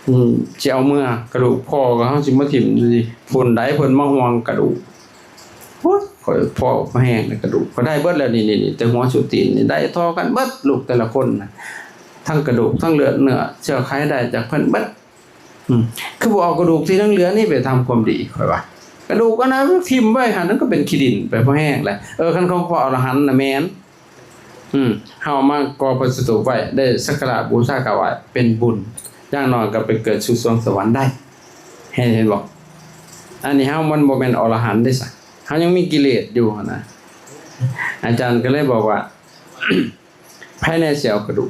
ອືມ ຊິເອົາເມືອ ກະດູກພໍ່ກໍເຮົາຊິມາຖິ້ມຢູ່ ຜູ້ໃດເພິ່ນມາຫ່ວງກະດູກ. ໂອ້ຍ ຂ້ອຍພໍ້ແຮງໃນກະດູກ ຂ້ອຍໄດ້ເບິດແລ້ວ ນີ້ໆ ແຕ່ຫົວສຸດຕີນນີ້ ໄດ້ທໍ່ກັນເບິດ ລູກແຕ່ລະຄົນນະ ທັງກະດູກ ທັງເລືອດເນື້ອ ເຊື້ອໄຂໄດ້ຈາກເພິ່ນເບິດ. ອືມ ຄືບໍ່ເອົາກະດູກທີ່ຍັງເຫຼືອນີ້ໄປທຳຄວາມດີ ຂ້ອຍວ່າ ກະດູກອັນນັ້ນຖິ້ມໄວ້ຫັ້ນ ມັນກໍເປັນຂີ້ດິນໄປພໍແຮງແລ້ວ. ເອີ ຄັນຂອງພະອະລະຫັນນະແມ່ນ ອືມ ເຮົາເອົາມາກໍ່ພະສະຖູບໄວ້ ໄດ້ສັກກາລະບູຊາກາບໄຫວ້ ເປັນບຸນ ຢ່າງໜ້ອຍກໍໄປເກີດສູ່ສວງສະຫວັນໄດ້ ເຫັນ ເຫັນບໍ່? ອັນນີ້ເຮົາມັນບໍ່ແມ່ນອໍລະຫັນເດ້ຊະ ເຮົາຍັງມີກິເລດຢູ່ຫັ້ນນະ. ອາຈານກໍເລີຍບອກວ່າ ໃຜແດ່ຊິເອົາກະດູກ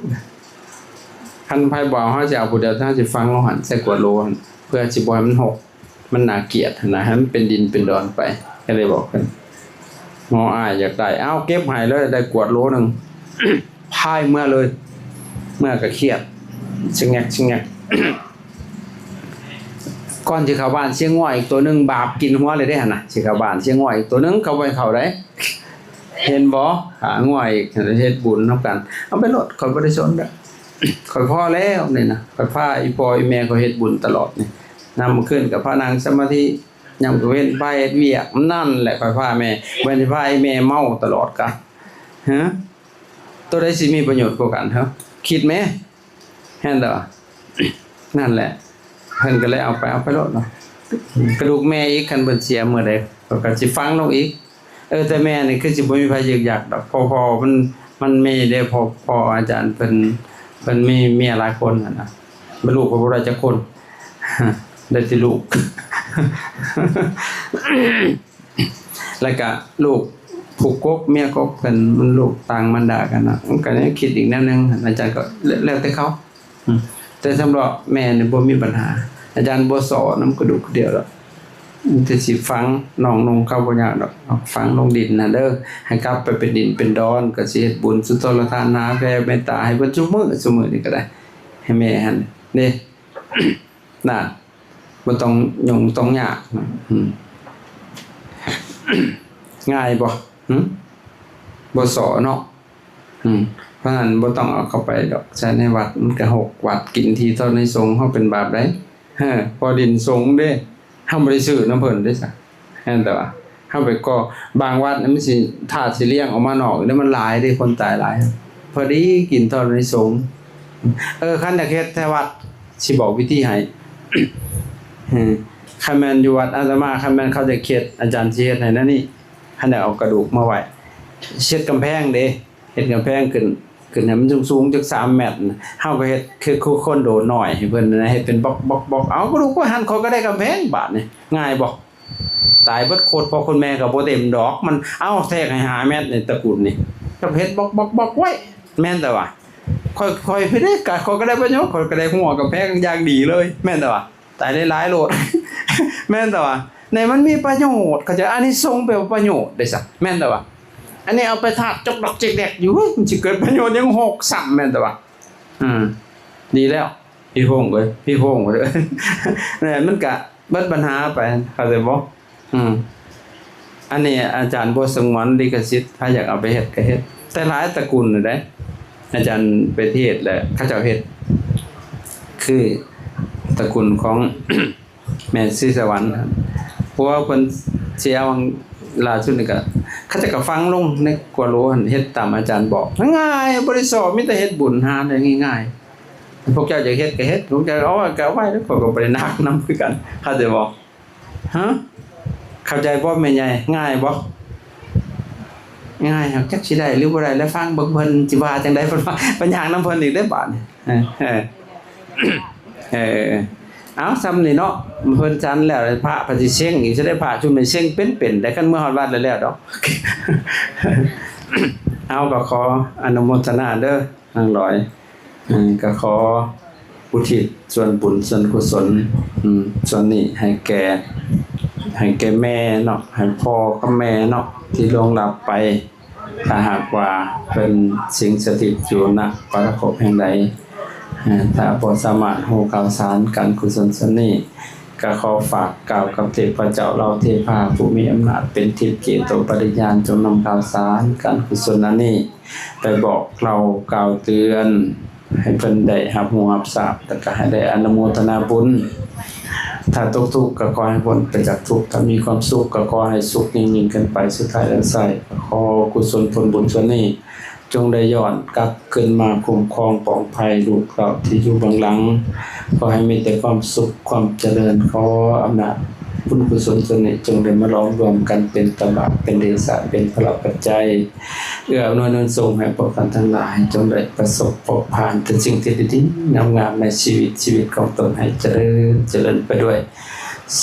ຄັນໃຜບໍ່ເອົາ ເຮົາຊິເອົາຜູ້ດຽວ ເຮົາຊິຝັງລົງຫັ້ນ ໃສ່ກວດໂຫຼຫັ້ນ ເພື່ອຊິບໍ່ໃຫ້ມັນຮົກ ມັນໜ້າກຽດຫັ້ນນະ ໃຫ້ມັນເປັນດິນເປັນດອນໄປ. ກໍເລີຍບອກເພິ່ນ ໝໍອ້າຍຢາກໄດ້ ເອົາເກັບໃຫ້ເລີຍ ໄດ້ກວດໂຫຼໜຶ່ງ ພາຍເມືອເລີຍ ເມືອກໍຄຽດ ຊະແງກ ຊະແງກ. ກ່ອນຊິເຂົ້າບ້ານ ເສຍງົວອີກໂຕໜຶ່ງບາບກິນຫົວເລີຍເດ້ຫັ້ນນະ. ຊິເຂົ້າບ້ານ ເສຍງົວອີກໂຕໜຶ່ງ ເຂົາບໍ່ໃຫ້ເຂົ້າໃດ. ເຫັນບໍ່? ຂ້າງົວອີກ ເຮັດບຸນນຳກັນ. ເອົາໄປໂລດ ຂ້ອຍບໍ່ໄດ້ສົນດອກ. ຂ້ອຍພໍແລ້ວນີ້ນະ. ຂ້ອຍພາອີ່ພໍ່ອີ່ແມ່ຂ້ອຍເຮັດບຸນຕະຫຼອດນີ້. ຍາມມື້ຄືນກໍພານັ່ງສະມາທິ, ຍາມກາງເວັນພາເຮັດວຽກ. ນັ້ນແຫຼະ ຂ້ອຍພາແມ່, ບໍ່ແມ່ນພາອີ່ແມ່ເມົາຕະຫຼອດກະ. ຮະ? ໂຕໃດຊິມີປະໂຫຍດກວ່າກັນ ເຮີ? ຄິດແມ. ແມ່ນແລ້ວ ນັ້ນແຫຼະ ເພິ່ນກໍເລີຍເອົາໄປ ເອົາໄປໂລດເນາະ. ກະດູກແມ່ອີກ ຄັນເພິ່ນເສຍມື້ໃດ ເພິ່ນກໍຊິຝັງລົງອີກ. ເອີ ແຕ່ແມ່ນີ້ຄືຊິບໍ່ມີໃຜຍຶກຍັກດອກ ເພາະພໍ່ມັນ ມັນມີເດ້ ເພາະ ເພາະອາຈານເພິ່ນ ເພິ່ນມີເມຍຫຼາຍຄົນຫັ້ນນະ. ແມ່ລູກກໍບໍ່ໄດ້ຈັກຄົນ ໄດ້ແຕ່ລູກ ແລ້ວກະລູກຜູ້ກົກເມຍກົກເພິ່ນ ມັນລູກຕ່າງມານດາກັນນະ. ມັນກະແນວຄິດອີກແນວໜຶ່ງ ອາຈານກໍແລ້ວ ແລ້ວແຕ່ເຂົາ. ອືມ ແຕ່ສຳລັບແມ່ນີ້ບໍ່ມີບັນຫາ. ອາຈານບໍ່ສໍ້ນຳກະດູກກະດຽວດອກ ມີແຕ່ຊິຝັງໜອງນຸ່ງເຂົາບໍ່ຍາກດອກ ຝັງລົງດິນຫັ້ນເດີ ໃຫ້ກັບໄປເປັນດິນເປັນດອນ. ກໍຊິເຮັດບຸນສຸນທອນລະທານ ຫາແຜ່ເມດຕາໃຫ້ເພິ່ນຊຸມື້ ຊຸມື້ນີ້ກໍໄດ້ ໃຫ້ແມ່ຫັ້ນເດ້. ນະ ບໍ່ຕ້ອງຫຍຸ້ງຕ້ອງຍາກນະ. ອືມ ງ່າຍບໍ່? ຫຶ? ບໍ່ສໍ້ເນາະ. ອືມ ເພາະນັ້ນບໍ່ຕ້ອງເອົາເຂົ້າໄປດອກ ໃສ່ໃນວັດມັນກະຫົກ ວັດກິນທີ່ເທົ່າໃນສົງ ເຮົາເປັນບາບໃດ໋. ເອີ ເພາະດິນສົງເດ້ ເຮົາບໍ່ໄດ້ຊື້ນຳເພິ່ນເດ້ຊະ. ແມ່ນແຕ່ວ່າເຮົາໄປກໍ່ ບາງວັດມັນຊິ ທາດຊິລ້ຽງອອກມານອກເດ້ ມັນຫຼາຍເດ້ ຄົນຕາຍຫຼາຍ ພໍດີກິນເທົ່າໃນສົງ. ເອີ ຄັນຢາກເຮັດແທ້ວັດ ຊິບອກວິທີໃຫ້. ເອີ ຄັນແມ່ນຢູ່ວັດອາດຕະມາ ຄັນແມ່ນເຂົາຈະເຮັດ ອາຈານຊິເຮັດໃຫ້ແນວນີ້. ຄັນຢາກເອົາກະດູກມາໄວ້ ເຮັດກຳແພງເດ້ ເຮັດກຳແພງຂຶ້ນ ຂຶ້ນໃຫ້ມັນສູງໆຈັກສາມແມັດນະ. ເຮົາກໍເຮັດຄືຄົນໂດດນ້ອຍໃຫ້ເພິ່ນນະ ເຮັດເປັນບລັອກໆໆ ເອົາກະດູກໄວ້ຫັ້ນ ຂ້ອຍກໍໄດ້ກຳແພງບາດນີ້. ງ່າຍບໍ່? ຕາຍເບິດໂຄດ ພໍ່ຄົນແມ່ກໍບໍ່ເຕັມດອກ ມັນ ເອົາແທກໃຫ້ຫ້າແມັດໃນຕະກຸນນີ້ ກໍເຮັດບລັອກໆໆໄວ້. ແມ່ນແຕ່ວ່າ ຂ້ອຍ ຂ້ອຍເດ້ ກະ ຂ້ອຍກໍໄດ້ປະໂຫຍດ ຂ້ອຍກໍໄດ້ຮົ້ວກຳແພງຢ່າງດີເລີຍ. ແມ່ນແຕ່ວ່າ ຕາຍຫຼາຍໆໂລດ. ແມ່ນແຕ່ວ່າ ໃນມັນມີປະໂຫຍດ ເຂົາເຈົ້າ ອານິສົງແປວ່າປະໂຫຍດເດ້ຊະ. ແມ່ນແຕ່ວ່າ ອັນນີ້ເອົາໄປທາດຈົກດັກເຈັກແດັກຢູ່ ເຮີ້ຍ ມັນຊິເກີດປະໂຫຍດຫຍັງ ຫົກຊ້ຳ. ແມ່ນແຕ່ວ່າ ອືມ ດີແລ້ວ ພີ່ໂພງເອີຍ ພີ່ໂພງເອີຍ. ແມ່ນ ມັນກະເບິດບັນຫາໄປ ເຂົ້າໃຈບໍ່? ອືມ ອັນນີ້ອາຈານບໍ່ສະຫງວນລິຂະສິດ ໃຜຢາກເອົາໄປເຮັດກໍເຮັດ. ແຕ່ຫຼາຍຕະກຸນເດ້ ອາຈານໄປເທດແລ້ວ ເຂົາເຈົ້າເຮັດ ຄືຕະກຸນຂອງແມ່ສີສະຫວັນ ເພາະວ່າເພິ່ນຊິເອົາ ລ່າສຸດນີ້ກໍ ເຂົາເຈົ້າກໍຝັງລົງໃນກວໂລຫັ້ນ ເຮັດຕາມອາຈານບອກ ງ່າຍ ບໍ່ໄດ້ຊອກ ມີແຕ່ເຮັດບຸນຫາໄດ້ງ່າຍໆ. ພວກເຈົ້າຢາກເຮັດກໍເຮັດ ພວກເຈົ້າເອົາໄວ້ກໍເອົາໄວ້ ຂ້ອຍກໍບໍ່ໄດ້ໜັກນຳຄືກັນ ເຂົ້າໃຈບໍ່? ຮະ? ເຂົ້າໃຈບໍ່ແມ່ໃຫຍ່? ງ່າຍບໍ່? ງ່າຍ ຈັກຊິໄດ້ຫຼືບໍ່ໄດ້ ແລ້ວຟັງເບິ່ງເພິ່ນຊິວ່າຈັ່ງໃດ ເພິ່ນວ່າ ໄປຍ່າງນຳເພິ່ນອີກເດ້ບາດນີ້. ເອີ ເອີ ເອີ ເອົາ ສ່ຳນີ້ເນາະ ເພິ່ນສັນແລ້ວ ພະໄປຊິເຊັງອີກ ຊິໄດ້ພະຊຸມນີ້ເຊັງເປັນໆ ໄດ້ ຄັນເມືອຮອດວັດແລ້ວໆດອກ. ເອົາ ກໍຂໍອະນຸໂມທະນາເດີ ນາງຫຼອຍ. ເອີ ກໍຂໍອຸທິດສ່ວນບຸນສ່ວນກຸສົນ ອືມ ສ່ວນນີ້ໃຫ້ແກ່ ໃຫ້ແກ່ແມ່ເນາະ ໃຫ້ພໍ່ກັບແມ່ເນາະ ທີ່ລ່ວງລັບໄປ. ຖ້າຫາກວ່າເພິ່ນສິງສະຖິດຢູ່ນະປະລະພົບແຫ່ງໃດ ເອີ ຖ້າບໍ່ສາມາດຮູ້ຂ່າວສານການກຸສົນສ່ວນນີ້ ກໍຂໍຝາກກ່າວກັບເທບພະເຈົ້າເຫຼົ່າເທພາ ຜູ້ມີອຳນາດເປັນທິບເກໂຕປະລິຍານ ຈົ່ງນຳຂ່າວສານການກຸສົນອັນນີ້ ໄປບອກເລົ່າກ່າວເຕືອນ ໃຫ້ເພິ່ນໄດ້ຮັບຮູ້ຮັບຊາບ ແລ້ວກໍໃຫ້ໄດ້ອະນຸໂມທະນາບຸນ. ຖ້າຕົກທຸກກໍຂໍໃຫ້ພົ້ນໄປຈາກທຸກ, ຖ້າມີຄວາມສຸກກໍຂໍໃຫ້ສຸກຍິ່ງໆຂຶ້ນໄປ. ສຸດທ້າຍແລະໄຊ ກໍຂໍກຸສົນຜົນບຸນສ່ວນນີ້ ຈົ່ງໄດ້ຍ້ອນກັບຄືນມາຄຸ້ມຄອງປອງໄພລູກເຕົ້າທີ່ຢູ່ເບື້ອງຫຼັງ. ຂໍໃຫ້ມີແຕ່ຄວາມສຸກຄວາມຈະເລີນ. ຂໍອຳນາດບຸນກຸສົນສ່ວນນີ້ ຈົ່ງໄດ້ມາຫຼອມລວມກັນເປັນຕະບະ ເປັນເດຊະ ເປັນພະລະປັດໄຈ ເອື້ອອຳນວຍໜູນສົ່ງໃຫ້ພວກທ່ານທັງຫຼາຍ ຈົ່ງໄດ້ປະສົບພົບຜ່ານແຕ່ສິ່ງທີ່ດີໆງາມໆໃນຊີວິດ, ຊີວິດຂອງຕົນໃຫ້ຈະເລີນ, ຈະເລີນໄປດ້ວຍ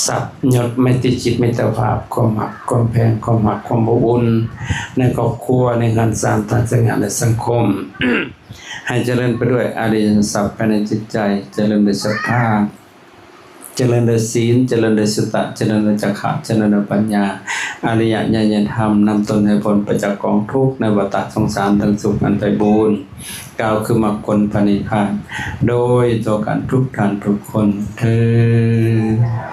ຊັບຍົດ, ໄມຕີຈິດ, ມິດຕະພາບ, ຄວາມຮັກ, ຄວາມແພງ, ຄວາມຮັກ, ຄວາມອົບອຸ່ນໃນຄອບຄົວ, ໃນເຮືອນຊານ, ທາງສາຍງານ ແລະ ສັງຄົມ, ໃຫ້ຈະເລີນໄປດ້ວຍອະລິຍະຊັບພາຍໃນຈິດໃຈ, ຈະເລີນດ້ວຍສັດທາ. ຈະເລີນດ້ວຍສີນ, ຈະເລີນດ້ວຍສຸຕະ, ຈະເລີນດ້ວຍຈາຄະ, ຈະເລີນດ້ວຍປັນຍາ, ອະລິຍະຍານຍະທຳ, ນຳຕົນໃຫ້ພົ້ນໄປຈາກກອງທຸກໃນວັດຕະສົງສານ ທັງສຸກອັນໄພບູນ, ກ່າວຄືມັກຜົນພະນິບພານ ໂດຍທົ່ວກັນທຸກທ່ານທຸກຄົນເທີ້ນ.